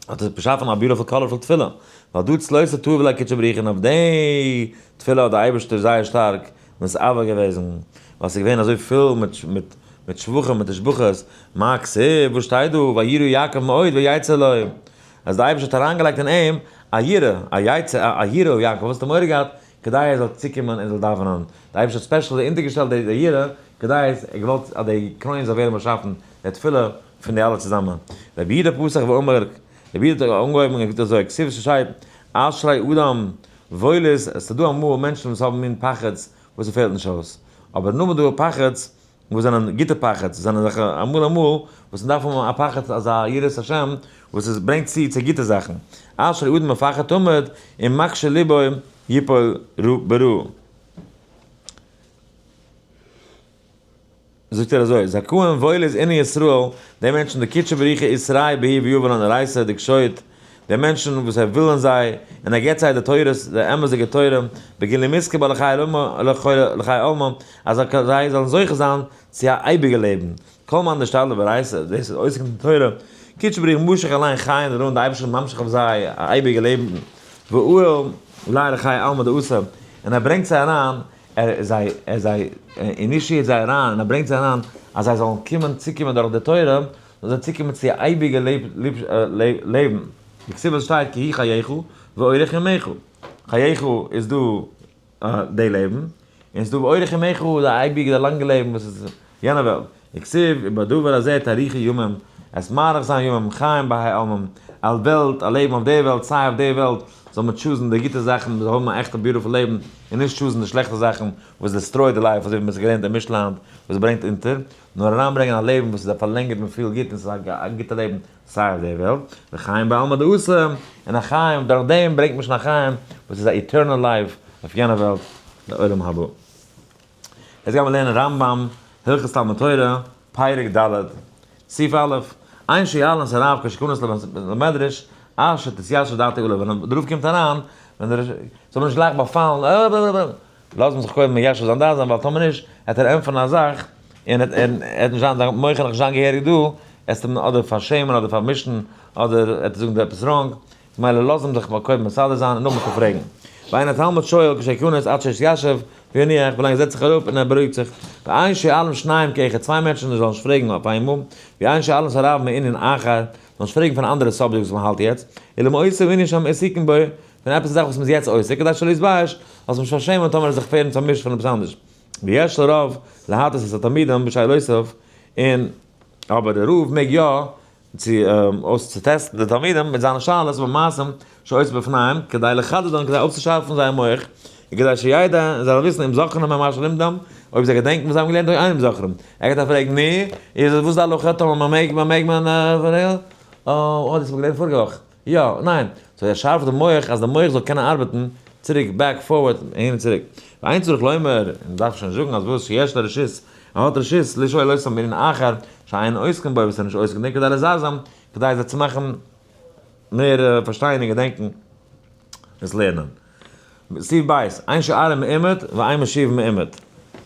האט עס באשאפן א beautiful colorful תפילה, ווייל דא צלותא טהור ולא קודשא בריך הוא, און אויף די תפילה האט די אייבערשטער זייער שטארק מתאווה געוועזן, ווייל ס'איז געווען אזוי פול מיט מיט שבחים מיט תשבחות, מה כתיב, וואס שטייט דא, ויירא יעקב מאוד ויצר לו, אז די אייבערשטער האט אריינגעלייגט אין אים א יראה, א יצר, א יראה יעקב, וואס האט ער מורא געהאט? כדי ער זאל צוקומען און זאל דאווענען, די אייבערשטער האט specially אונטערגעשטעלט די יראה, כדי ער האט געוואלט אז די קרוין זאל ווערן באשאפן, די תפילה פון די אלע צוזאמען. רבי יהודה פתח ואמר, רבי יהודה האט אנגעהויבן און געזאגט אזוי, כתיב ס'שטייט, אשרי אדם, וואויל איז, עס איז דא אמאל מענטשן וואס האבן מין פחד'ס וואס ס'פעלט נישט אויס, אבער נאכדעם איז דא פחד'ס וואס זענען גוטע פחד'ס, זענען אזעלכע אמאל אמאל וואס מ'דארף האבן א פחד אזא יראת השם וואס עס ברענגט צו צו גוטע זאכן, אשרי אדם מפחד תמיד ומקשה ליבו יפול ברעה. זאגט ער אזוי, זכאין וואויל איז אינון ישראל, די מענטשן דקודשא בריך הוא אתרעי בהו ויהב לון אורייתא דקשוט, די מענטשן וואס ער וויל אין זיי, און ער געבט זיי די תורות, די אמת'דיגע תורה, בגין למיזכי בה לחיי עלמא, אז זיי זאלן זוכה זיין צו א אייביגע לעבן. כל מאן דאשתדל באורייתא, דאס איז עוסק אין די תורה, קודשא בריך משך עליהון חיין דלהון, די אייבערשטער איז ממשיך אויף זיי א אייביגע לעבן, ואהיל ליה לחיי עלמא דאתי, און ער ברענגט זיי אריין, ער זיי ער זיי initiate זיי אריין, און ער ברענגט זיי אריין אז זיי זאלן קומען צוקומען דורך די תורה, זאלן זיי צוקומען צו א אייביגע לעבן, דכתיב וואס שטייט כי הוא חייך ואורך ימיך, חייך איז דא די לעבן, און ס'איז דא ואורך ימיך די אייביגע די לאנגע לעבן וואס איז יענע וועלט, דכתיב ובדבר הזה תאריכו ימים, עס מאריך זיין ימים חיים בהאי עלמא, א וועלט, א לעבן אויף די וועלט, סיי אויף די וועלט זאל מען choose ן די גוטע זאכן, מען זאל האבן א עכטע beautiful לעבן, און נישט choose ן די שלעכטע זאכן וואס destroy די life, אזוי ווי מען האט זיך געלערנט אין משלי היינט, וואס ברענגט אונטער, נאר אריינברענגען א לעבן וואס איז א פארלענגערט מען פילט גוט און ס'איז א גוטע לעבן סיי אויף די וועלט, וחיים בעלמא דאתי, און א חיים, דורך דעם ברענגט מען שוין א חיים וואס איז א eternal life אויף יענע וועלט, לעולם הבא. יעצט גיימיר לערנען רמב ם, הלכות תלמוד תורה, פרק ד', סעיף א', אין שואלין את הרב כשכנס למדרש, עד שתתיישב דעתו עליו, ווען דער רב קומט אריין, ווען דער, זאל מען נישט גלייך באפאלן, לאז מען זיך קודם מיישב זיין דעת זיין, ווייל טאמער נישט, העט ער ענטפערן א זאך, און ער העט נישט זיין, זיין מח העט נישט זיין געהעריג דא, עסט אים אדער פארשעמען אדער פארמישן, אדער ער העט זאגן דא עפעס wrong. מילא לאז אים זיך קודם מסדר זיין און נאכדעם קען פרעגן. ואין התלמיד שואל כשיכנס עד שיתיישב ויניח, ווילאנג ער זעצט זיך אראפ און ער בארואיגט זיך. ואין שואלים שניים כאחד, צוויי מענטשן זאלן נישט פרעגן אויף איינמאל. ואין שואלים את הרב מענין אחר, זאלן נישט פרעגן פון א אנדערע subject וואס מען האלט יעצט, אלא מאותו ענין שהם עסוקים בו, פון עפעס א זאך וואס מען איז יעצט עוסק, כדי שלא יתבייש, זאלסט נישט פארשעמען טאמער ער זיך ווערן צעמישט פון עפעס אנדערש. ויש לרב להטעות את התלמידים בשאלותיו, און אבער דער רב מעג יא צו אויס צו טעסטן די תלמידים מיט זיינע שאלות ומעשים שעושה בפניהם כדי לחדדן כדי אויפצושארפן זייער מח, וכדי שידע און זיי זאלן וויסן אם זוכרים הם מה שלימדם, אויב זיי געדענקן וואס זיי האבן געלערנט או אינם זוכרים. ער גייט פרעגן נו, איז וואס איז די הלכה טאמער מען מעג מען מעג מען אה דאס האט מען געלערנט פאריגע וואך. יא, ניין. so ער שארפט די מח אז די מח זאל קענען ארבעטן צוריק back forward אהין און צוריק. ואין צריך לומר, און מ'דארף שוין זאגן אז וואס שיש לו רשות, ער האט רשות לשאול אותם בענין אחר שאין עוסקין בו וואס ער איז נישט עוסק אין דעם כדי לזרזם, כדי זיי צו מאכן מער פארשטיין און געדענקן דאס לערנען. סעיף ב', אין שואלין מעומד ואין משיבין מעומד.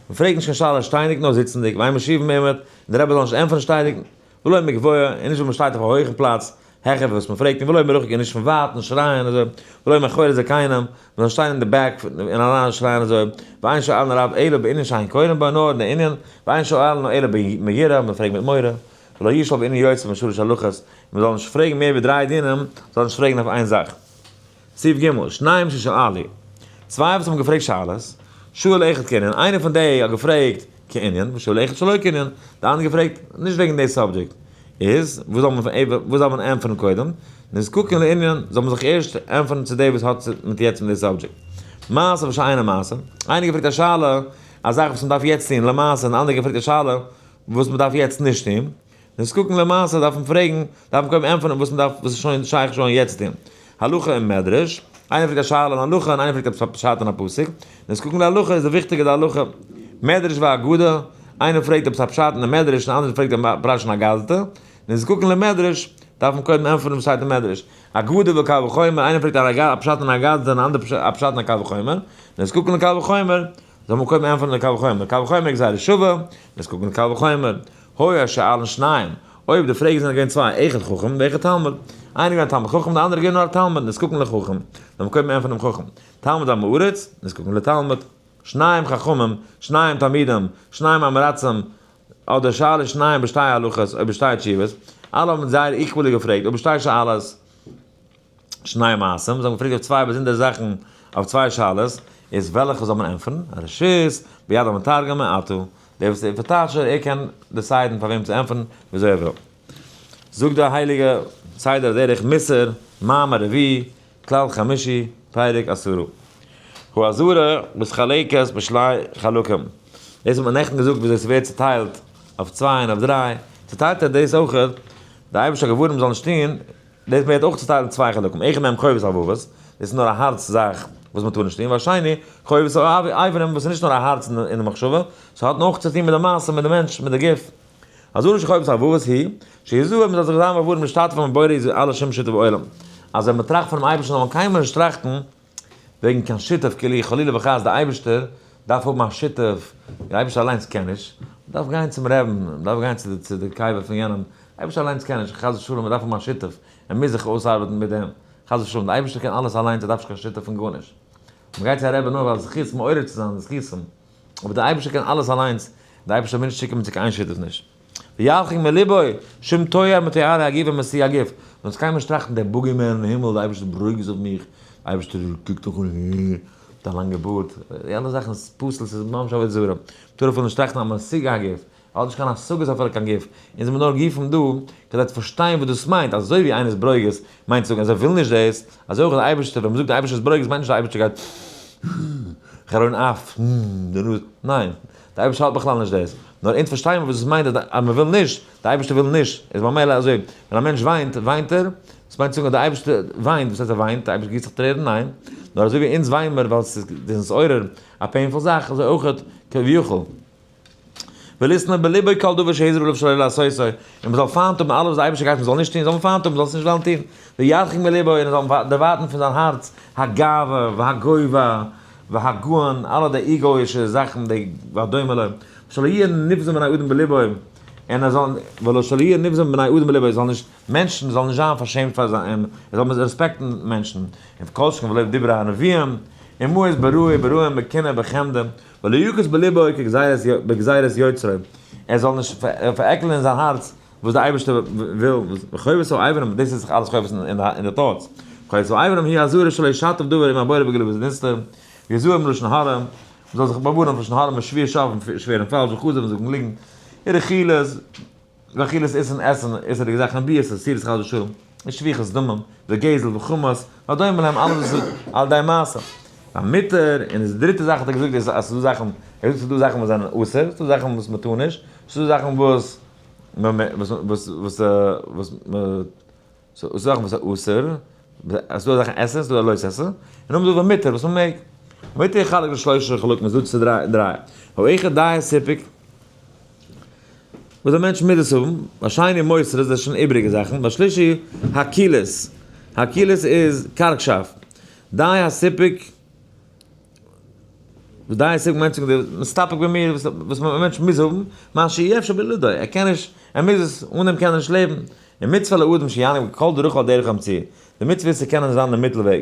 מ'פרעגט נישט קיין שאלה שטייענדיג נאר זיצנדיג, ואין משיבין מעומד, און דער רבי זאל נישט ענטפערן שטייענדיג, ולא מגבוה, און נישט ווען מ'שטייט אויף א הויכן פלאץ, העכער וואס מ'פרעגט, און ולא מרחוק, און נישט פון ווייט, און שרייען אזוי, ולא מאחורי זקנים, מ'זאל שטיין אין די back און אריין שרייען אזוי, ואין שואלין הרב אלא בענין שאין קורין בו נאר אין די ענין, ואין שואלין אלא מיראה, מ'פרעגט מיט מורא, ולא ישאל בענין יותר משלש הלכות, און מ'זאל נישט פרעגן מער ווי דריי דינים, מ'זאל נישט פרעגן אויף איין זאך. סעיף ג', שניים ששאלו, צוויי וואס האבן געפרעגט שאלות, שואל אחד כענין, איינער פון די האט געפרעגט כענין, ושואל אחד שלא כענין, די אנדערע געפרעגט נישט וועגן די subject, איז וואס זאל מען וואס זאל מען ענטפערן קודם, נזקקין לענין, זאל מען זיך ערשט ענטפערן צו די וואס האט מיט יעצט מיט די subject. מעשה ושאינו מעשה, איינער געפרעגט א שאלה, א זאך וואס מען דארף יעצט טון למעשה, און די אנדערע געפרעגט א שאלה וואס מען דארף יעצט נישט טון, נזקקין למעשה דארף מען פרעגן, דארף מען קודם ענטפערן וואס מען דארף, וואס איז שוין שייך שוין יעצט טון. הלכה און מדרש, איינער פרעגט א שאלה אין הלכה און איינער פרעגט עפעס א פשט אין א פסוק, נזקקין להלכה איז די וויכטיגע די הלכה. מדרש ואגדה, איינער פרעגט עפעס א פשט אין די מדרש און אנדערע פרעגט א פרש אין אגדתא, נזקקין למדרש, דארף מען קודם ענטפערן וואס שטייט אין מדרש. אגדה וקל וחומר, איינער פרעגט א פשט אין אגדתא און אנדערע א פשט אין א קל וחומר, נזקקין לקל וחומר, זאל מען קודם ענטפערן די קל וחומר, קל וחומר גזירה שווה, נזקקין לקל וחומר. היה שואלין שניים, אויב די פרעגער זענען געווען צוויי, אחד חכם ואחד תלמיד, איינער געווען א תלמיד חכם די אנדערע געווען נאר א תלמיד, נזקקין לחכם, זאל מען קודם ענטפערן דעם חכם, תלמיד עם הארץ, נזקקין לתלמיד, שניים חכמים, שניים תלמידים, שניים עם הארצים, אדער שאלו שניים בשתי הלכות, או בשתי תשובות, אלע האבן זייער equally געפרעגט, או בשתי שאלות. שני מעשים, זיי האבן געפרעגט אויף צוויי באזונדערע זאכן אויף צוויי שאלות, איז וועלכע זאל מען ענטפערן? הרשות, ביד המתרגם מעתה, דער וואס איז פארטייטשער ער קען decide ן פאר וועם צו ענטפערן וויאזוי ער וויל. זאגט דער הייליגע סדר הדרך מוסר, מאמר רביעי, כלל חמישי, פרק עשרה. העזרה מתחלקת בשני חלקים. דאס האט מען נעכטן געזאגט וויאזוי ס'ווערט צוטיילט אויף צוויי און אויף דריי, צוטיילט ער דאס אויכעט, די אייבערשטער האט געווארנט מ'זאל נישט טון, דאס ווערט אויך צוטיילט אין צוויי חלקים, אחד מהם חובת הלבבות, דאס איז נאר א הארץ זאך וואס מען טאר נישט טון, והשני, חובת האיברים וואס איז נישט נאר א הארץ אין די מחשבה, ס'האט נאך צו טון מיט די מעשה, מיט די מענטש, מיט די גוף. אזהרה שחובת הלבבות היא, שיזהר מען זאל זיך זיין באווארנט משתתף עם בורא אלע שום שיתוף עולם, אז ווען מען טראכט פונעם אייבערשטן זאל מען קיינמאל נישט טראכטן וועגן קיין שותף כאילו חלילה וחס די אייבערשטער דארף האבן א שותף, דער אייבערשטער אליינס קען נישט, מען דארף גיין צום רעבן, מען דארף גיין צו די קבר פון יענעם, אייבערשטער אליינס קען נישט, חס ושלום מען דארף האבן א שותף, ער מוז זיך אויסארבעטן מיט דעם, חס ושלום, דער אייבערשטער קען אלעס אליינס ער דארף נישט קיין שותף פון גארנישט, מען גייט צו א רבי נאר ווייל זכות מעורר צו זיין די זכותים, אבער דער אייבערשטער קען אלעס אליינס, דער אייבערשטער מוז נישט צוקומען צו קיין שותף נישט. וירחיק מלבו שום תואר מתוארי הגוף ומשיאי הגוף, מען זאל קיינמאל נישט טראכטן דער bogeyman אין הימל, דער אייבערשטער ברוגז אויף מיך, דער אייבערשטער קוקט מיך אן מיט א לאנגע בארד, די אלע זאכן איז פסול, ס'איז ממש עבודה זרה, מען טאר אפילו נישט טראכטן א משיג הגוף, ער האט נישט קיין השגות אפילו קיין גוף, אונז זעמיר נאר גופים דא כדי צו פארשטיין וואס דאס מיינט, אזוי ווי איינער איז ברוגז מיינט צו זאגן אז ער וויל נישט דאס, אזוי אויך דער אייבערשטער, ווען מ'זאגט דער אייבערשטער איז ברוגז מיינט נישט דער אייבערשטער גייט חרון אף, די נאז, ניין, דער אייבערשטער האלט בכלל נישט דאס, נאר אונז פארשטייען מיר וואס דאס מיינט אז מ'וויל נישט, דער אייבערשטער וויל נישט, איז ממילא אזוי, ווען א מענטש וויינט, וויינט ער, דאס מיינט צו זאגן אז דער אייבערשטער וויינט, וואס הייסט ער וויינט, דער אייבערשטער גיסט זיך טרערן? ניין, נאר אזוי ווי אונז וויינען מיר ווייל ס'איז אונז עורר א painful זאך, אזוי אויך כביכול. ולשנוא בלבו כל דבר שהזהיר עליו שלא לעשותו, און מען זאל פיינט האבן אלעס וואס דער אייבערשטער גייט מען זאל נישט טון, זאל מען פיינט האבן, מען זאל עס נישט וועלן טון, וירחיק מלבו, און ער זאל דערווייטן פון זיין הארץ, הגאווה, והגובה, והגאון, אלע די איגאאישע זאכן, די והדומה לו, שלא יהיה נבזה מן האדם בלבו, און ער זאל, ולא שלא יהיה נבזה מבני אדם בלבו, ער זאל נישט, מענטשן זאלן נישט זיין פארשעמט פאר אים, ער זאל רעספעקטן מענטשן, און כל שכן ולא דברי הנביאים, ומאוס ברעה ברעים בקנאה בחמדה, ולא יקוץ בלבו בגזירת יוצרו, ער זאל נישט פארעקלען אין זיין הארץ וואס דער אייבערשטער וויל, וחובת האיברים, דאס איז אלעס חובות אין די thoughts, חובת האיברים היא אזהרה שלא ישתף דבר עם הבורא בגלוי ובנסתר, ויזהר מלשון הרע, מען זאל זיך באווארענען פון לשון הרע משבועה שווא און שווערן פאלש וכזב און זאגן ליגנט, ורכילות, ואכילת איסור און עסן איסור'דיגע זאכן, ביאות אסורות חס ושלום, ושפיכות דמים, וגזל וחמס, והדומה להם אלעס וואס איז על ידי מעשה. והמותר, און די דריטע זאך האט ער געזאגט איז אז ס'איז דא זאכן, ער זאגט ס'איז דא זאכן וואס זענען אסור, ס'איז דא זאכן וואס מ'טאר נישט, ס'איז דא זאכן וואס וואס וואס וואס וואס ס'איז דא זאכן וואס איז אסור, ס'איז דא זאכן עשה, ס'איז דא לא תעשה, און נאכדעם איז דא מותר וואס מ'מעג. מותר יחלק לשלושה חלקים, איז דא צו דריי. האחד די הסיפוק, וואס א מענטש מוז עס האבן, והשני מותרות, דאס איז שוין איבעריגע זאכן, והשלישי הקילות, הקילות איז קארגשאפט, די הסיפוק, וואס די הסיפוק מיינט צו זאגן די מסתפק במיר, וואס א מענטש מוז האבן, מה שאי אפשר בלעדו, ער קען נישט, ער מוז עס, אן דעם קען ער נישט לעבן, און מצוה לאדם שינהיג בכל דרכיו על דרך האמצעי, די מצוה איז צו קענען זיין די מיטל וועג,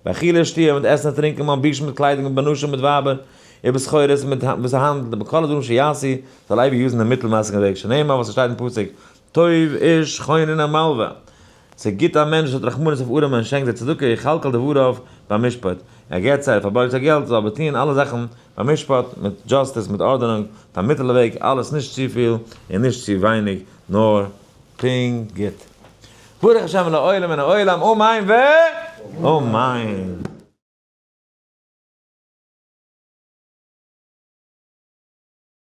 באכילה ושתיה, מיט עסן און טרינקען, מלבושים מיט קליידונג, בנשים מיט ווייבער, ובסחורות מיט וואס ער האנדלט, ובכל הדברים שיעשו, זאל אייביג use ן די מיטלמעסיגן וועג, שנאמר וואס עס שטייט אין פסוק, טוב איש חונן ומלוה, ס'איז גוט א מענטש וואס האט רחמנות אויף ארעמע און שענקט זיי צדקה, יכלכל דבריו במשפט, ער געבט זיי, ער פארבארגט זיי געלט, זאל אבער טוען אלע זאכן במשפט, מיט justice, מיט ארדענונג, מיט א מיטעלע וועג, אלעס נישט צופיל און נישט צו ווייניג, נאר פונקט גוט. ברוך השם לעולם מן העולם, אמן ואמן.